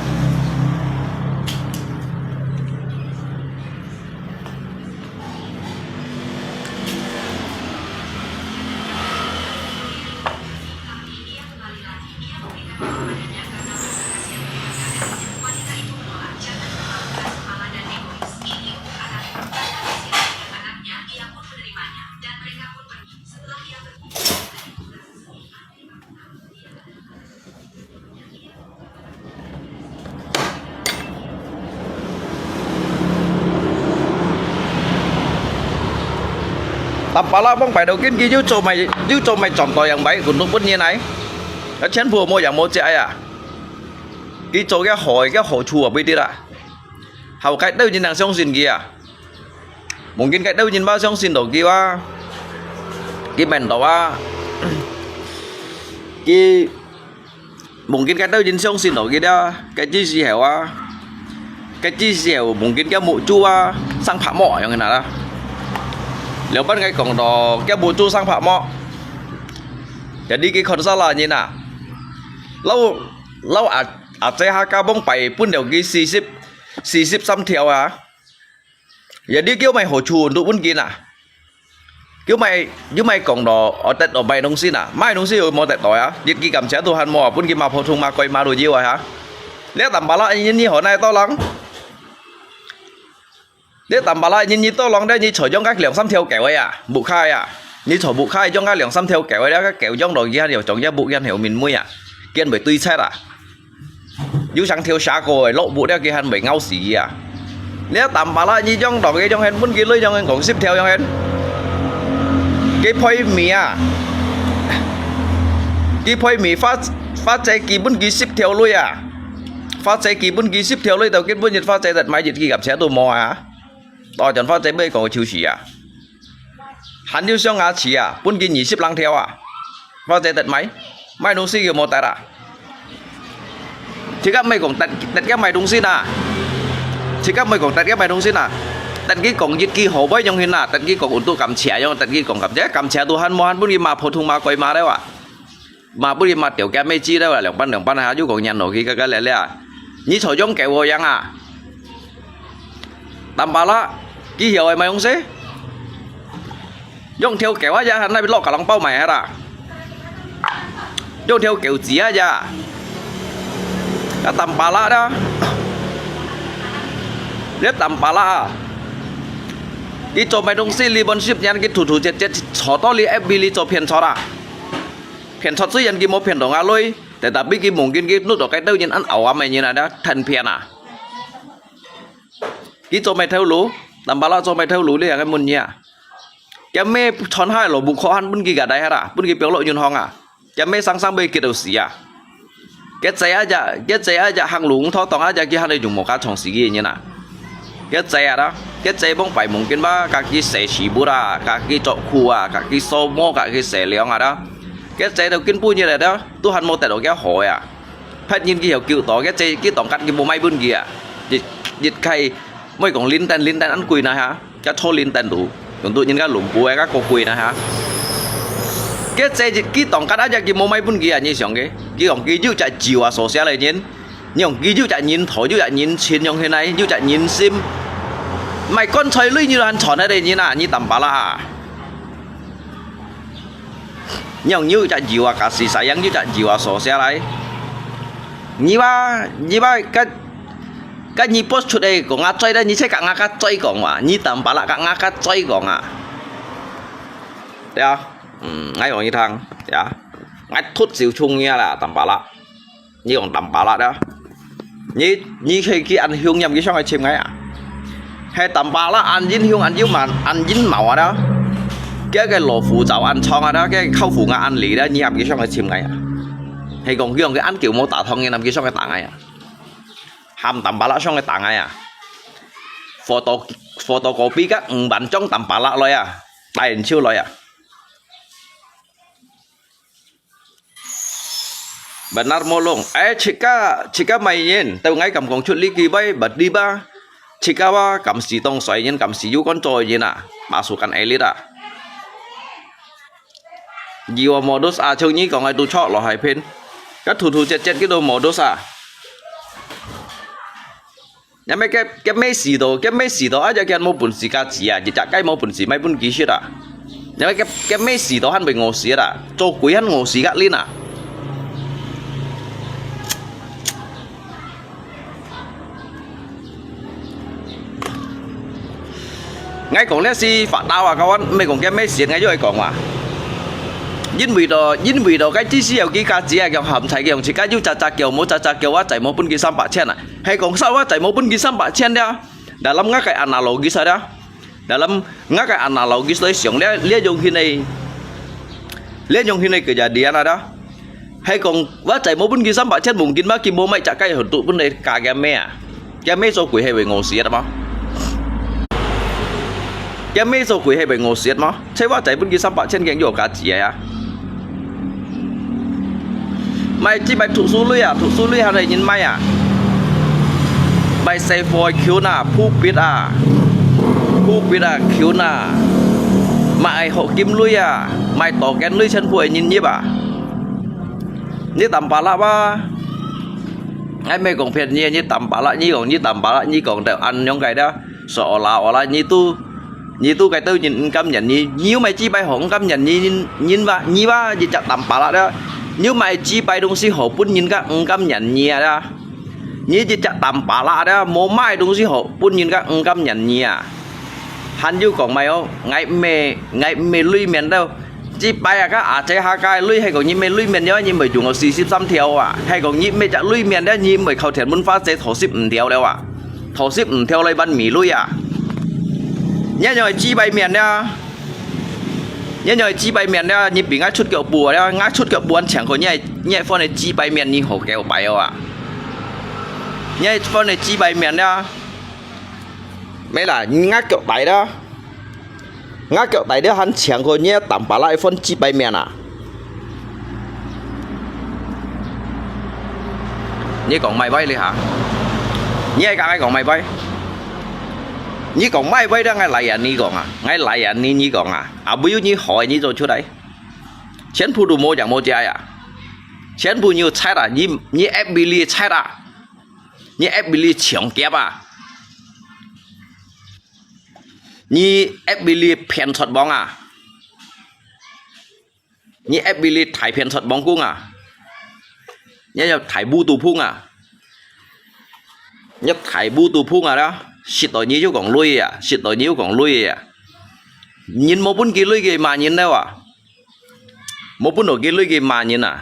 Tampala bông pai đầu tiên kia yú châu mai yú châu mai chọn tỏi yang pai, cũng đúng bún như này. Ở trên phố mua yang mua chạy à. Kia châu cái hỏi cái hỏi chùa bây giờ à. Hậu cái đâu nhìn năng相信kia. Mungkin kai tau nyin ba相信到佢哇，佢明到啊，佢mungkin kai tau nyin相信到佢啊，cái知時候啊，cái知時候mungkin佢目珠啊，生白毛樣个啦。了班个講到佢目珠生白毛，jadi佢看salah nyin啊，老老阿阿姐下家幫擺分了佢四十四十三條啊。 Jadi kiu mai hổ chu untuk bún kin à. Kiu mai kiu mai kong đó, ở Tết đó mai nông xin à. Mai nông xin ở mô Tết đó à. Dịch kỳ cảm xá Tuhan mô bún kin mà phổ thông mà coi mà đồ gì vậy hả. Lẽ tạm bả lạ nhìn như họ này to lắng. Lẽ tạm bả lạ nhìn như to lắng đấy như chở trong các liang xăm theo kéo ấy à. Bụ khai à. Như chở bụ khai trong các liang xăm theo kéo ấy đó các kéo trong đó kia điều trong kia bụ kia hiểu mình mũi à. Kiên bởi tui chết à. Yú sang thiêu xá kô lộc bụ đeo kì hàn bể ngau xí à. Lẽ tạm bả lạ nhi yong đỏ kì yong hên bún kì lưới yong hên kông sip theo yong hên. Kì phơi mì à. Kì phơi mì phát phát chế kì bún kì sip theo lưới à. Phát chế kì bún kì sip theo lưới tàu kì bún nhiệt phát chế tật máy nhiệt kì gặp xé tù mò à. Tỏ chọn phát chế bê kông chiêu xí à. Hàn yú xiong ngã chỉ à, bún kì nhị sip lăng theo à. Phát chế tật máy. Mai nông sĩ kì mô tật à. Chỉ cấp mày cũng tật tật cấp mày đúng xin à. Chỉ cấp mày cũng tật cấp mày đúng xin à. Tật kì cũng dịch kì hổ bơi nhông hin à, tật kì cũng ổn tụ cảm chia nhông, tật kì cũng cảm chia, cảm chia tụ hàn mô hàn bún kì mà phổ thông mà quay mà đấy à. Mà bún kì mà tiểu kia mê chi đấy à, lưỡng bắn lưỡng bắn hả, yú cũng nhăn nổ kì cái cái lẹ lẹ à. Nhị chó yong kéo vô yang à. Tạm bả lạ, kì hiểu ai mà yong xế. Yong theo kéo á ya, hàn này bị lọt cả lòng bao mày hả ta. Yong theo kéo chỉ á ya. Đã tạm bả lạ đó. Rất tạm bả lạ. Đi cho mày đông xí li bón ship nhắn cái thủ thủ chết chết. Chó to li F B li cho phiền chó ta. Phiền chó xứ nhắn kì mô phiền đồng á lôi. Tại ta biết kì mông kì kì nút đó cái đâu nhắn ăn ảo á mày nhắn à đã. Thân phiền à. Kì cho mày theo lũ. Tạm bả lạ cho mày theo lũ li à cái môn nhỉ à. Kia mê chọn hai lô bụ khó hàn bún kì gà đáy hả ta. Bún kì béo lô nhún hong à. Kia mê sáng sáng bê kì đầu xí à. Kia chế á chả, kia chế á chả hàng lũ thó tòng á chả kì hàn đi dùng một cá chọn xí kì nhỉ à. Kia chế á đó. 該姐往擺望緊吧，家己洗屎朏啊，家己著褲啊，家己掃毛，家己洗涼啊啦。該姐到今晡日來啦，都還無得到佢好呀。別人佢有救到，該姐佢當間佢無賣分佢啊。一一開，莫講零蛋零蛋恁貴哪哈，該坐零蛋路，用到人家輪布个較貴哪哈。該姐佢當間啊，佢無賣分佢啊，你想个，佢講佢有隻酒啊，所寫來人。 你講佢有隻人頭，有隻人情，用起來有隻人心，賣棺材鐳你都還賺得个人啊，你Tampalak啊！你講有隻油啊，假使sayang有隻油啊，所寫來。你話，你話，該，該你post出个講啊，嘴咧，你切甲我个嘴講哇，你Tampalak甲我个嘴講啊。對啊，嗯，𠊎講你聽，對啊，𠊎突就衝你啦，Tampalak。 你講Tampalak啊？你，你去，去恁凶險，佢想愛尋𠊎啊？係Tampalak恁英雄，恁有蠻，恁英貌啊啦！佢个老虎爪恁長啊啦，佢个口虎牙恁利啦，你喊佢想愛尋𠊎啊？係講佢用佢恁久無打通，你喊佢想愛打𠊎啊？喊Tampalak想愛打𠊎啊？Foto，fotokopi个五萬張Tampalak來啊，大人手來啊！ Benar mulung. Eh, chika, chika mainin. Tau ngai kam kong chut liki bai, badi ba. Chika wa, kam si tong soi nin, kam si yu kon choi nin a. Pasukan elit a. Jiwa modus a, chung ni kong ai tu chok lo hai pin. Ka thu thu chet chet kitu modus a. 因為佢，佢無事到，佢無事到，啊，佢無本事加錢啊，一隻雞無本事，買分佢食啊。因為佢，佢無事到，還會餓死啊，做鬼還餓死个恁啊。𠊎講這係發達啊，kawan，毋係講佢無事，𠊎又愛講話。因為到，因為到，該只需要佢加錢啊，用鹹菜，用自家又扎扎叫，無扎扎叫，我再無分佢三百千啊。 係講啥，我再無分佢三百千了。Dalam ngak个analogi saja, dalam ngak个analogi saja，像這，這樣形个，這樣形个kejadian ada。係講，我再無分佢三百千，mungkin嘛，佢無買隻雞，untuk分佢加佢姆啊。佢姆做鬼係會餓死个嘛？佢姆做鬼係會餓死个嘛？ Cewa cai pun kisah Pak Cen keng jua kaji ya. Mai ci mai thuk sului ya, thuk sului han ai nyin mai ya. Mai sai foi kiu na, phu pit a. Phu pit a kiu na. Mai ai hok kim lui ya, mai to ken lui chen phu ai nyin yip a. Ni tam pala ba. Ai mai kong phian ni, ni tam pala, ni kong, ni tam pala, ni kong da an nyong kai da. Seolah-olah nyi tu, nyi tu kai tau nyin eng kam nyan nyi, nyi mai ci pai hong eng kam nyan nyi, nyin, nyin wa, nyi wa, ji cak tam pala da. Nyi mai ci pai dong si ho pun nyin ka eng kam nyan nyi da. Nyi ji cak tam pala da, mo mai dong si ho pun nyin ka eng kam nyan nyi a. Han yu kong mai o, ngai me, ngai me lui mian dau. Ci pai a ka a cai ha kai lui hai kong nyi me lui mian ya, nyi mai jung o si sip sam thiau a. Hai kong nyi me cak lui mian da, nyi mai khau thian mun fa cai thau sip eng thiau leo a. Thau sip eng thiau lai ban mi lui a. Nyi nyoi ci pai mian da. Nyi nyoi ci pai mian da, nyi bi ngai chut kiau bua da, ngai chut kiau buan chiang ko nyi, nyi phone ci pai mian nyi ho kiau pai a. Nyi phone ci pai mian da. Mai la, nyi ngai kiau tai da. Ngai kiau tai da han chiang ko nyi tam pala phone ci pai mian a. Nyi kong mai bai li ha. Nyi ai ka ngai kong mai bai. Nyi kong mai bai da ngai lai ya nyi kong a. Ngai lai ya nyi nyi kong a. A bu yu nyi hoi nyi zo chu dai. Chen phu du mo jang mo jia ya. Chen phu nyi chai da nyi, nyi F B li chai da. Nyi F B li chiang kiap a. Nyi F B li phian chot bong a. Nyi F B li thai phian chot bong kung a. Nyi yau thai bu tu phung a. Nyi thai bu tu phung a da. Sit to nyi yu kong lui a. Sit to nyi yu kong lui a. Nyin mo pun ki lui ki ma nyin da wa. Mo pun o ki lui ki ma nyin a.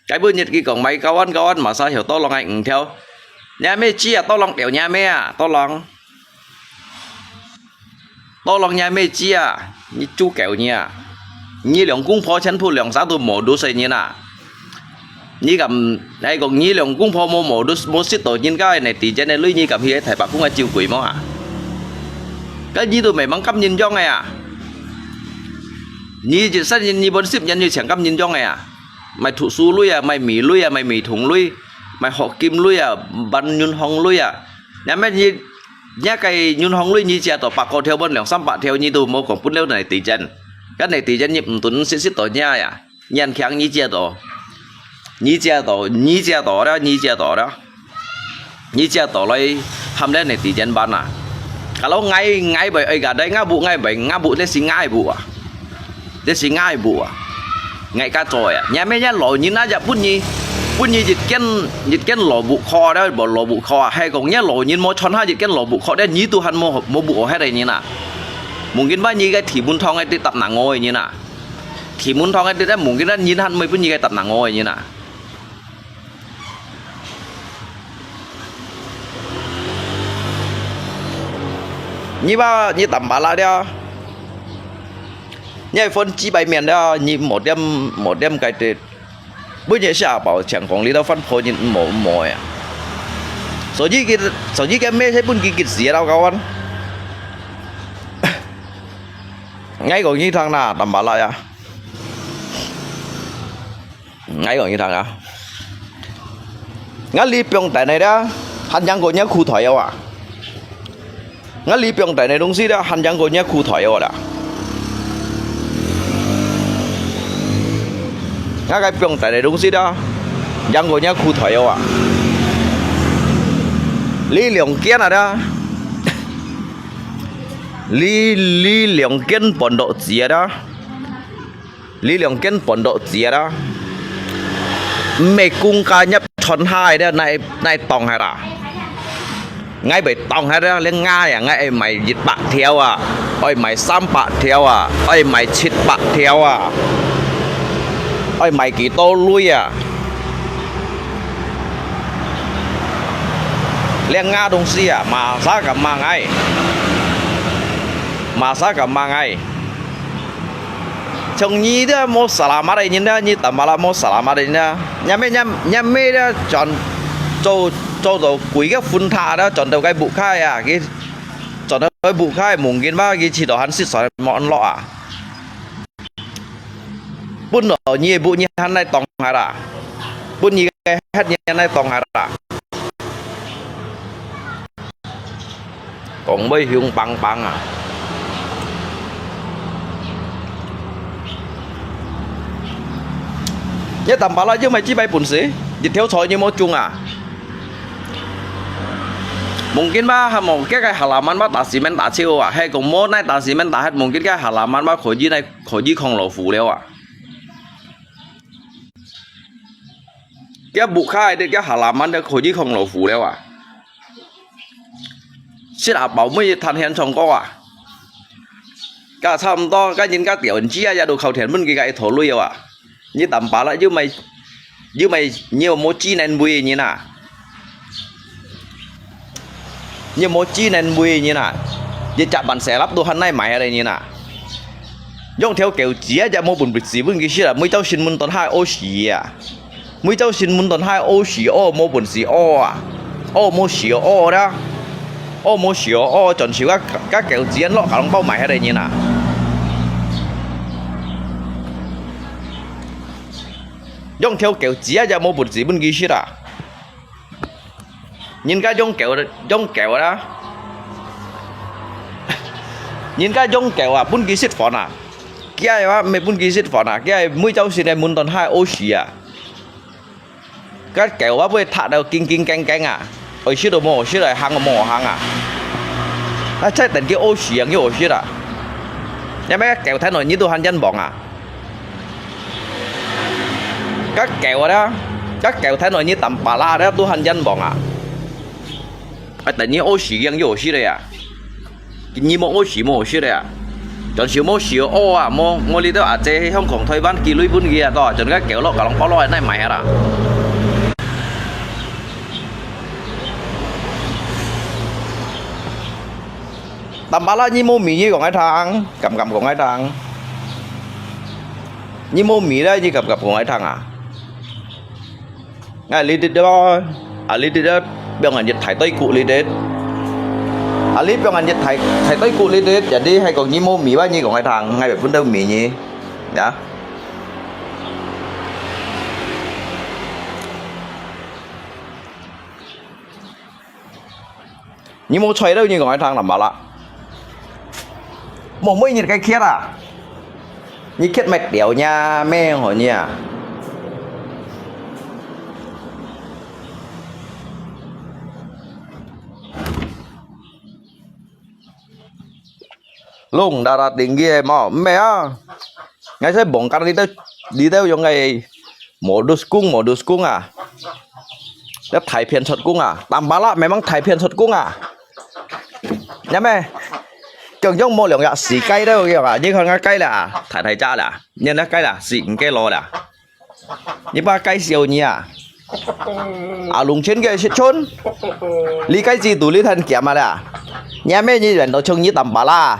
Kai bu nyit ki kong mai kawan kawan ma sa hiau to long ai eng thiau. Nya me ci a to long tiau nya me a to long. To long nya me ci a, nyi chu keu nyi a. Nyi liang kung pho chen phu liang sa tu mo du sai nyi na. Nyi kam, ai kong nyi liang kung pho mo mo du mo sit to nyin ka netizen lui nyi kam hi thai pa kung a chiu kui mo a. 該你都毋係吂甘願樣个啊！你一生人，你分十年，你淨甘願樣个啊！買讀書鐳啊，買米鐳啊，買美瞳鐳，買學金鐳啊，辦銀行鐳啊！若咩你，若个銀行鐳你借到百過條，分兩三百條，你都無講分了netizen。該netizen你毋准識識到若呀！ 年輕你借到，你借到，你借到了，你借到了，你借到來喊恁netizen辦啊！Kalau ngai，ngai會愛个，但ngah屋ngai會，ngah屋這係ngah屋啊，這係ngah屋啊，ngai ka做啊！若咩若老人啊，也分你，分你一間，一間老屋靠了，無老屋靠啊！係講若老人無穿下一間老屋靠，這你都還無，無屋好歇个人啊！Mungkin吧你个地門堂个，你搭哪个人啊！ 地門堂个，你mungkin人還毋會分你个搭哪个人啊！你吧，你Tampalak了，你還分幾百面了，你無點，無點个的，分你下包搶光，你都分破人無，無个啊！所以佢，所以佢咩係分佢激死个，老高安。 𠊎講你聽啦，Tampalak啊！𠊎講你聽啊！𠊎這放等个啦，還贏過若褲袋哦啊！𠊎這放等个東西啦，還贏過若褲袋哦啦！𠊎个放等个東西啦，贏過若褲袋哦啊！這兩間啊啦！ 這，這兩間搬到這啦，這兩間搬到這啦，毋係公家業傳下來个，哪，哪當下啦？𠊎會當下啦，連𠊎啊，𠊎愛買一百條啊，愛買三百條啊，愛買七百條啊，愛買幾多鐳啊？ 連𠊎東西啊，masa敢罵𠊎，masa敢罵𠊎。像你這無salamat个人啊，你Tampalak無salamat个人啊，若咩，若，若咩這轉，做，做到歸个分他這，轉到該屋下啊，佢，轉到該屋下，mungkin吧，佢試到還識算無安樂啊。 分了你个屋你還來當下啦？分你个歇你還來當下啦？講話凶梆梆啊！你Tampalak又毋係幾擺本事，一條菜你無種啊？Mungkin吧，還無，該个halaman吧，打cement打超啊，係講無哪打cement打忒，mungkin該halaman吧，可以哪 可以囥老虎了啊！該屋下个該halaman都可以囥老虎了啊！食啊飽，每日趁現唱歌啊！該差毋多，該人家調人知啊，也都靠天分佢个一頭鐳啊！你Tampalak又毋係，又毋係，你又無知能為个人啊！ 你無知能為人啊！一隻半細粒都還耐買个人啊！養條狗子啊，也無本事分佢食啊！每朝晨晨頓下屙屎啊！每朝晨晨頓下屙屎屙，無本事屙啊！屙無屎屙啦！屙無屎屙，轉手啊，該狗子啊，落下攏包買个人啊！養條狗子啊，也無本事分佢食啊！ 人家養狗，養狗啦，人家養狗啊，分佢食飯啊，佢个話毋係分佢食飯啊，佢个每朝晨个晨頓下屙屎啊，該狗啊會踢到驚驚驚驚啊，愛食都無好食，愛行都無好行啊，啊，再等佢屙屎啊，佢好食啊，因為狗聽到你都還冤枉啊！ 該狗啊，該狗聽到你Tampalak啊，都還冤枉啊！啊，等你屙屎樣又好食个呀！你無屙屎無好食个呀！轉手無屎屙啊，無，無你兜阿姐去香港、台灣寄鐳分佢啊，都啊，轉該狗落，甲攏包落來，哪買啊啦？Tampalak，你無米，你講𠊎聽，敢敢講𠊎聽？ 你無米咧，你敢敢講𠊎聽啊？𠊎哩滴咯，啊哩滴咯，放人一大堆骨哩滴。啊，你放人一大大堆骨，你都一日你還講你無味哇？你講𠊎聽，𠊎會分到味你，呀？你無菜了，你講𠊎聽，nampak啦？無每日个歇啊，你歇乜掉呀，咩好你啊？ Long darah tinggi mo, meh ah. Ngai sai bongkar dito, dito yung kay modus kung, modus kung ah. Đó thải phiền sụt kung à. Tàm bá lạ mày mắng thải phiền sụt kung à. Nhá mày. Chồng chồng mua lượng gạ xì cay đâu kìa à. Như con ngã cay là. Thải thải cha là. Nhân đó cay là. Xì cái lò là. Nyi pa kai siau nyi à? A lùng chen ke sit chun. Li kai chi tu li than kiam à da. Nyi me nyi len to chung nyi tam pa la.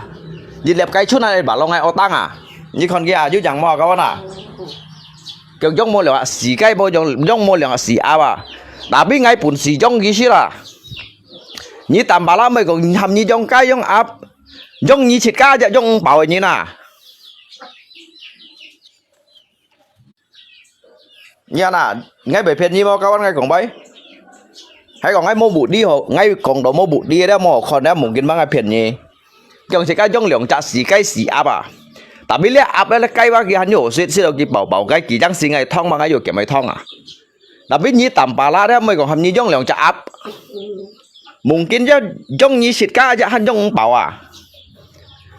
Nyi lep kai chun à ba long ai otang à. Nyi kon kia yu jang mo ka wan à. Kiong jong mo liang à si kai bo jong jong mo liang à si ap à. Tapi ngai pun si jong ki si la. Nyi tam pa la me kong ham nyi jong kai jong ap. Jong nyi chit ka ja jong pau nyi na. Nyan à, ngai bai phiền nyi mo, kawan ngai kong bai. Hai kong ngai mo bu di ho, ngai kong do mo bu di da mo kon da mungkin ma ngai phiền nyi. Kiong si kai jong liang cha si kai si ap à. Tapi lia ap lia kai wa ki han yo sit sit ki pau pau kai ki jang si ngai thong ma ngai yo kiam mai thong à. Tapi nyi tam pa la da mo kong ham nyi jong liang cha ap. Mungkin ja jong nyi sit ka ja han jong pau à.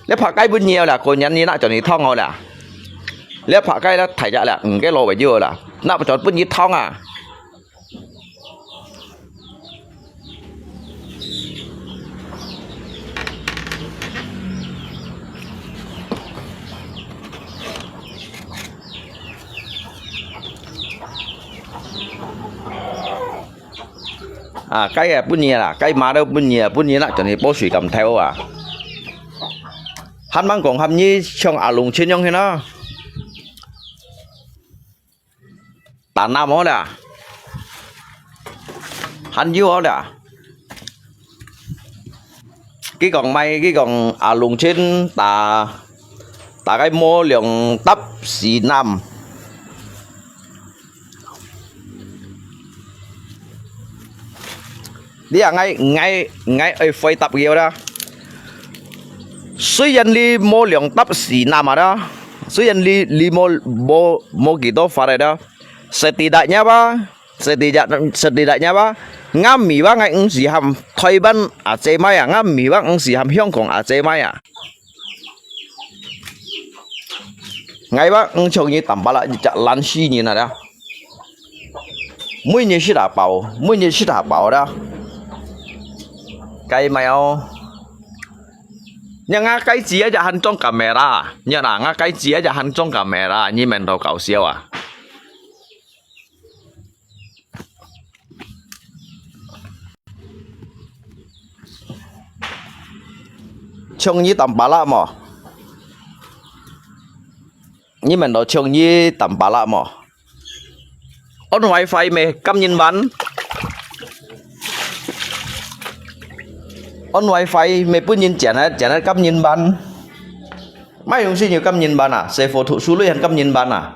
Lê phak kai bun nyi la, ko nyan nyi na cho nyi thong ho la. Lê phak kai la thai ja la, ung ke lo ve ju la. Na pa chot bun nyi thong à. À, cái à, bún nhì là, cái mà đâu bún nhì, bún nhì là cho nên bố sủi cầm theo à. Hăn mang kong hăm nhì, chong à lùng chín nhông hên à. Ta nam hó là. Hăn dư hó là. Cái kong mai, cái kong à lùng chín ta, ta cái mô liồng tấp xì nam. Lia ngai ngai ngai ơi phơi tap kiêu đó. Suy yên li mô liồng tap xì nam à đó. Suy yên li li mô mô mô kì tô phá đó. Setidaknya ba, setidak setidaknya ba. Ngam mi ba ngai ung si ham thoi ban à chế mai à, ngam mi ba ung si ham hiong kong à chế mai à. Ngai ba ung chok nyi tam ba la chak lan si nyi na da. Mui nyi si da pao, mui nyi si da pao da. Cái mèo. Nhà ngã cái gì á, han trong camera. Nhà là ngã cái gì á, han trong camera. Nyi men đầu搞笑à. Chong nyi tam pala mo. Nyi men do chong nyi tam pala mo. On wifi me kam nyin ban. On wifi me pun nyin channel channel kam nyin ban. Mai yung si nyu kam nyin ban à. Se photo su lui han kam nyin ban à.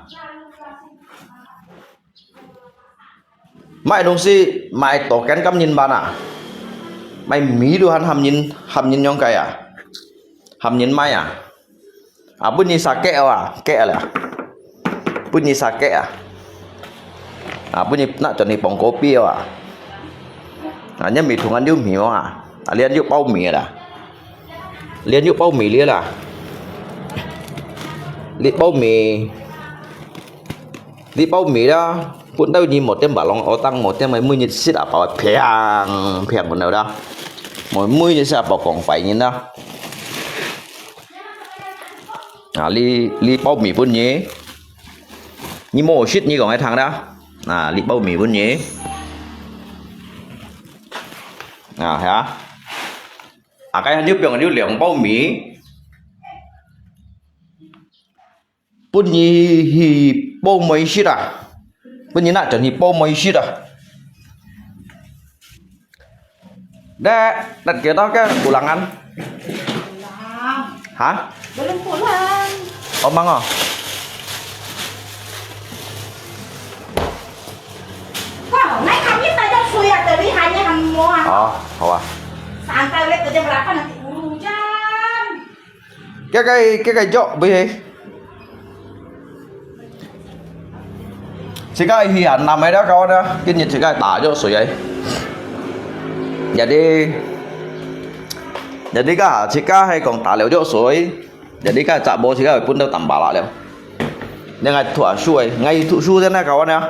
Mai dong si mai to ken kam nyin ban à. Mai mi du han ham nyin ham nyin nyong kai à. Ham nyin mai à. À bun nyi sa kẹ à kẹ à. Bun nyi sa kẹ à. À bun nyi na cho nyi pong kopi à. À nhân mi thùng ăn du mi à. À liên du bao mi à. Liên du bao mi liên à. Liên bao mi. Li bao mi đó, bún tao nhi một trăm ba lòng ô tăng một trăm mười mươi nhật xít à bảo phèng phèng của nó đó. Mười mươi nhật xít à bảo còn phải nhìn đó. À, li li bao mi bún nhi. Nhi mô xít nhi còn ai thằng đó. À, li bao mi bún nhi. À, hả? À, cái hình như bằng như lượng bao mi. Bún nhi hi bô môi xít à. Bún nhi nạ chọn hi bô môi xít à. Dek, dek kita ke ulangan. Pulang. Hah? Belum pulang. Oh, mang oh. Kau naik kami tajam suya dari hanya semua. Oh, 好啊。 Santai lihat kerja berapa nanti buru hujan. 該个該个藥毋係。自家去啊，南个了搞呢，今日自家打藥水个。Jadi，jadi 个自家係講打了藥水，jadi 个雜務自家會分到淡薄啦了。你愛讀書个，愛讀書先來搞呢。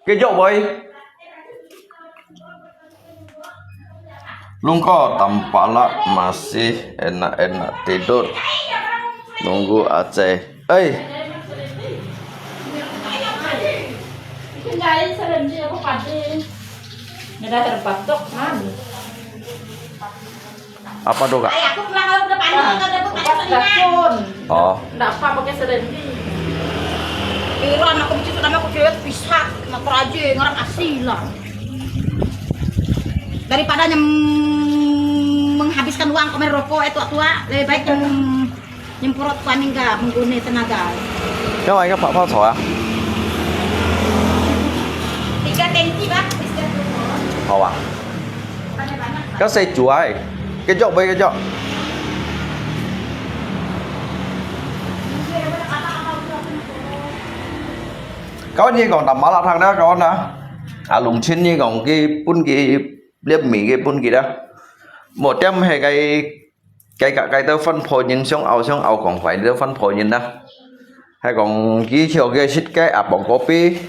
繼續喂。Lungko tampalak masih enak-enak tidur. Nunggu Aceh. Eh. Apa tu, Kak? Ay, aku pulang kalau udah panas, kalau udah panas, enak. Racun. Oh. Ndak apa pakai serendi. Iran aku bici pertama aku cewek pisat, nak keraja ngarang asli lah. Daripada nyem menghabiskan uang komen rokok eh tua-tua, lebih baik nyem nyemprot paning ga mengguna tenaga. Kau ai kau pak pak cua? Tiga tengki bah. 好啊。該細煮啊，繼續喂繼續。Kawan ni kong tam malah thang dah kawan dah. Alung chin ni kong ki pun ki liep mi ki pun ki dah. Một trăm hai cái 該个該兜分配人想拗想拗講快兜分配人啦。係講佢叫佢食个啊磅kopi，𠊎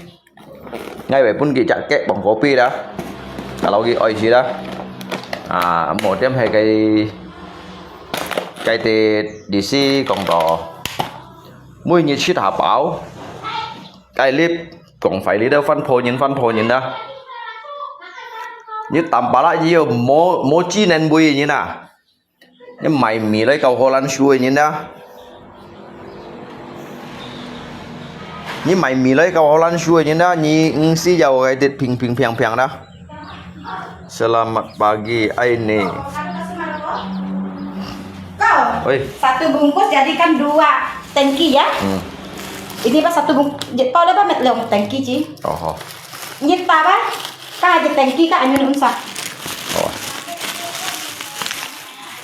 會分佢隻个磅kopi啦，kalau佢愛食啦。啊，無點係該該啲意思講到，每日食下飽，該粒講快呢兜分配人分配人啦。你淡薄啦，要無無知能會人啊！ 你買米來搞荷蘭樹个人啊？你買米來搞荷蘭樹个人啊？你毋需要个啲平平平平啦。Selamat pagi, Aini. Kau, Oi. Satu bungkus jadikan dua tangki ya. Hmm. Ini pas satu bungkus, kau dah met leong tangki ji. Oh. Ini apa? Kau aja tangki kau anu unsa. Oh.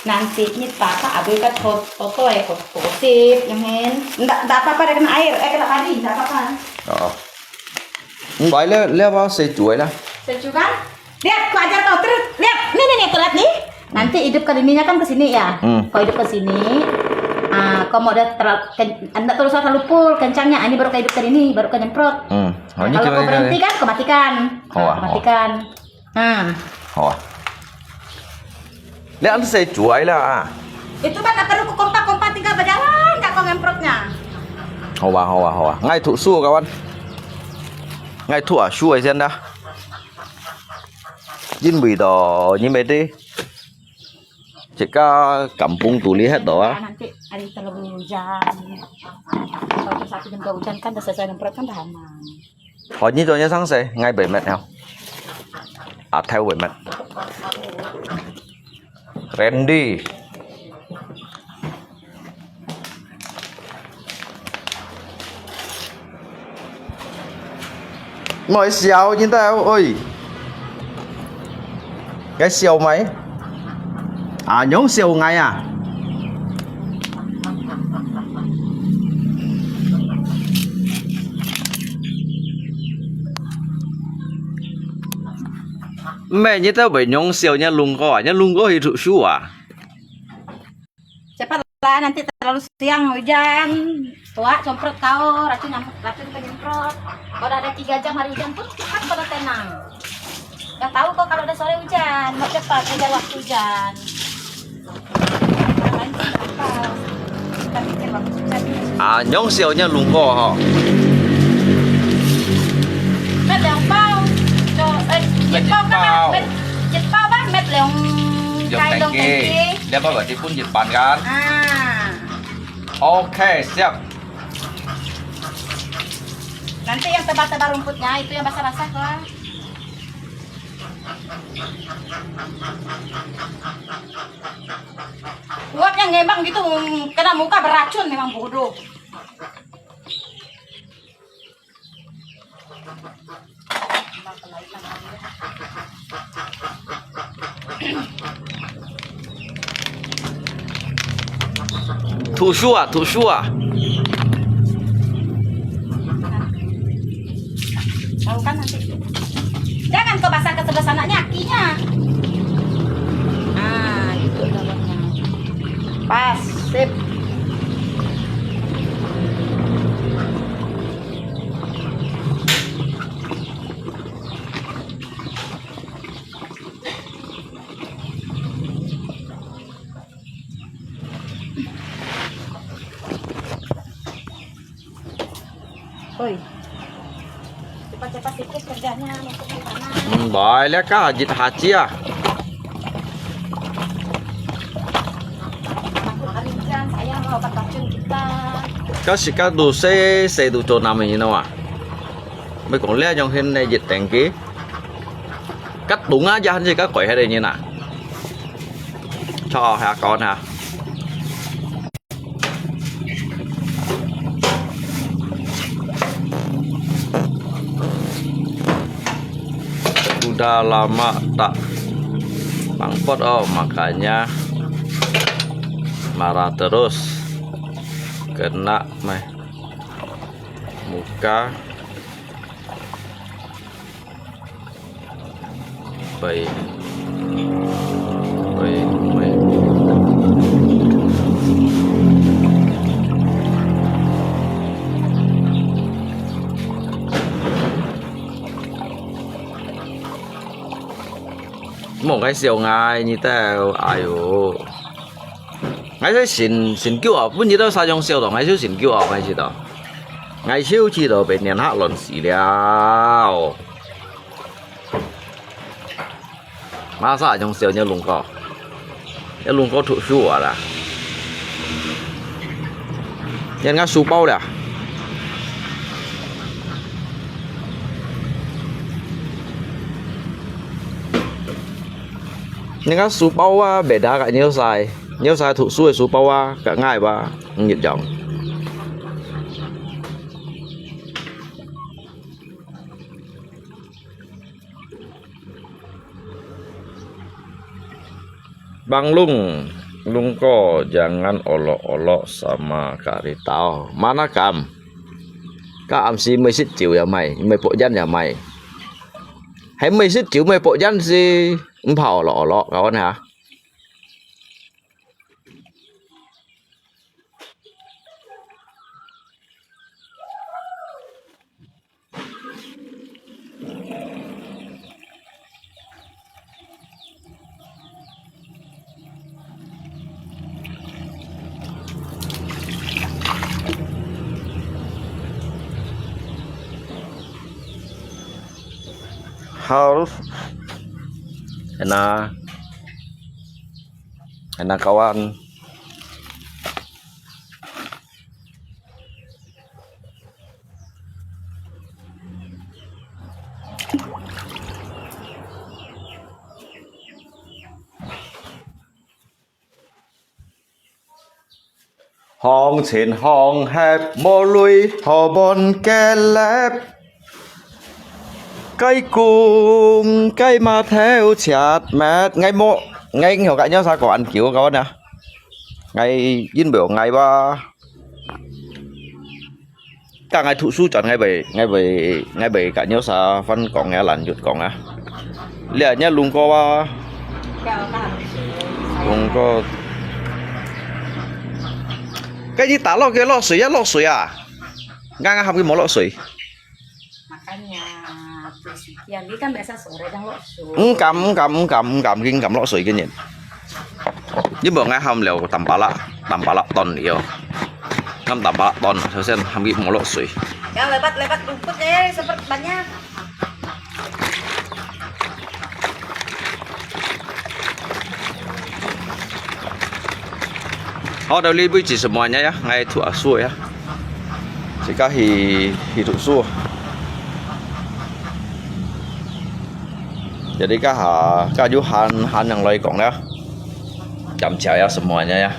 Nanti ni papa abis kan foto foto ya foto sip yang hen. Ndak ndak apa-apa dah kena air, eh kena padi, ndak apa-apa. Oh. Baik le le apa sejuk lah. Sejuk kan? Lihat, ku ajar kau terus. Lihat, ni ni ni terus ni. Nanti hidup ke ininya kan ke sini ya. Hmm. Kau hidup ke sini. Ah, kau mau dah terlalu ken, anda terus terlalu full kencangnya. Ini baru kau hidup ke ini, baru kau nyemprot. Hmm. Oh, ini Kalau coba kau berhenti kan, kau matikan. Oh, Ah, oh. Matikan. Nah. Hawah. Lihat anu saya jual lah. Itu kan tak perlu ku kompak-kompak tinggal berjalan tak kau ngemprotnya. Hawah, hawah, hawah. Ngai thu su kawan. Ngai thu ah su ai sian dah. Jin bui to, jin bui ti. Cika kampung tuli het to ah. Nanti hari terlalu hujan. Kalau satu jam hujan kan dah selesai ngemprot kan dah aman. Hò nyi to nyi sang se, ngai bai met heo. A thai bai met. Randy. Moi siau nyi tao oi. Cái siau mày. À, nhóm siau ngai à? Mẹ, nyi tao bai nhóm siau nyi lung ko à, nyi lung ko hi thu su à. Cepatlah, nanti terlalu siang hujan. Tua, semprot kau, racun nyamuk, racun penyemprot. Kalau ada tiga jam hari hujan pun cepat pada tenang. Udah tahu kok kalau udah sore hujan, mau cepat kejar waktu hujan. Yang lain pun tak apa. Kita mikir waktu hujan ni. À, nhóm siau nyi lung ko hò. Met liang bao. Cho, eh, jet bao kan? Met, jet bao bah, met liang kai dong tengki. Dia bao berarti pun jet ban kan? Ah. Ok, siap. Nanti yang tebal-tebal rumputnya, itu yang basah-basah, Kak. Uapnya ngembang gitu, kena muka beracun, memang bodoh. 土树啊，土树啊。 Tahu kan nanti. Jangan kau basah ke sebelah sana, nyakinya. Ah, itu dalamnya. Pas, sip. 喂，cepat-cepat sikit kerjanya, masuk ke sana. Hmm, baik lah kak, hajit haji ah. Takut hari hujan, sayang lah obat racun kita. Kak si kak tu se se tu tu nama ini nama. Mai kong lihat yang hen ne jit tengki. Kak tunga aja han si kak koi hai ini na. Cho ha kon ha. Udah lama tak pangpot, oh, makanya marah terus. Kena meh muka. 喂，喂，喂。莫介绍𠊎，你兜，哎哟。 𠊎係心心久啊，本日都三樣燒到，𠊎就心久啊，𠊎知道。𠊎就知道被人客亂死了。Masa yang siau nya lungko. Ya lungko thuk su ah lah. Yan nga su pau lah. Yan nga su pau ah, beda kak nyo sai. Nyo sai thuk su su pau ah, kak ngai ba, ngit jong. Bang Lung, Lung ko, jangan olok-olok sama Kak Rita. Mana kam? Kak am si mei sit chiu ya mai, mei pok jan ya mai. Hai mei sit chiu mei pok jan si, mpa olok-olok, kawan ha. 好，那，那 kawan. Hong chen hong hep, mo lui ho bon ke lep. Cái cuồng, cái ma theo chặt mệt. Ngai mo, ngai ngio kak nyo sa ko an kiu kawan ah. Ngai yin bèo ngai ba. Kak ngai thuk su chọn ngai bai, ngai bai, ngai bai kak nyo sa fan kong ya lan yut kong ah. Lia nya lung ko ba. Lung ko. Cái gì ta lọt kia lọt sui ya lọt sui à. Ngai ngai ham ki mo lọt sui. Makanya, terus sekian. Dia kan biasa sore yang lok sui. Engkam, engkam, engkam, engkam, ki engkam lok sui ki nyin. Ni bo ngai ham liao tam pala, tam pala ton liao. Ngam tam pala ton, 首先 ham ki mo lok sui. Yang lebat-lebat rumput eh, seperti banyak. Hawk, dau li bui chi semuanya ya, ngai thuk asu ya. Sika hi, hi thuk su. Jadi 這下，這下就喊，喊人來講了，感謝呀什麼的呀。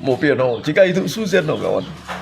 無變哦，這個一直出現咯，kawan。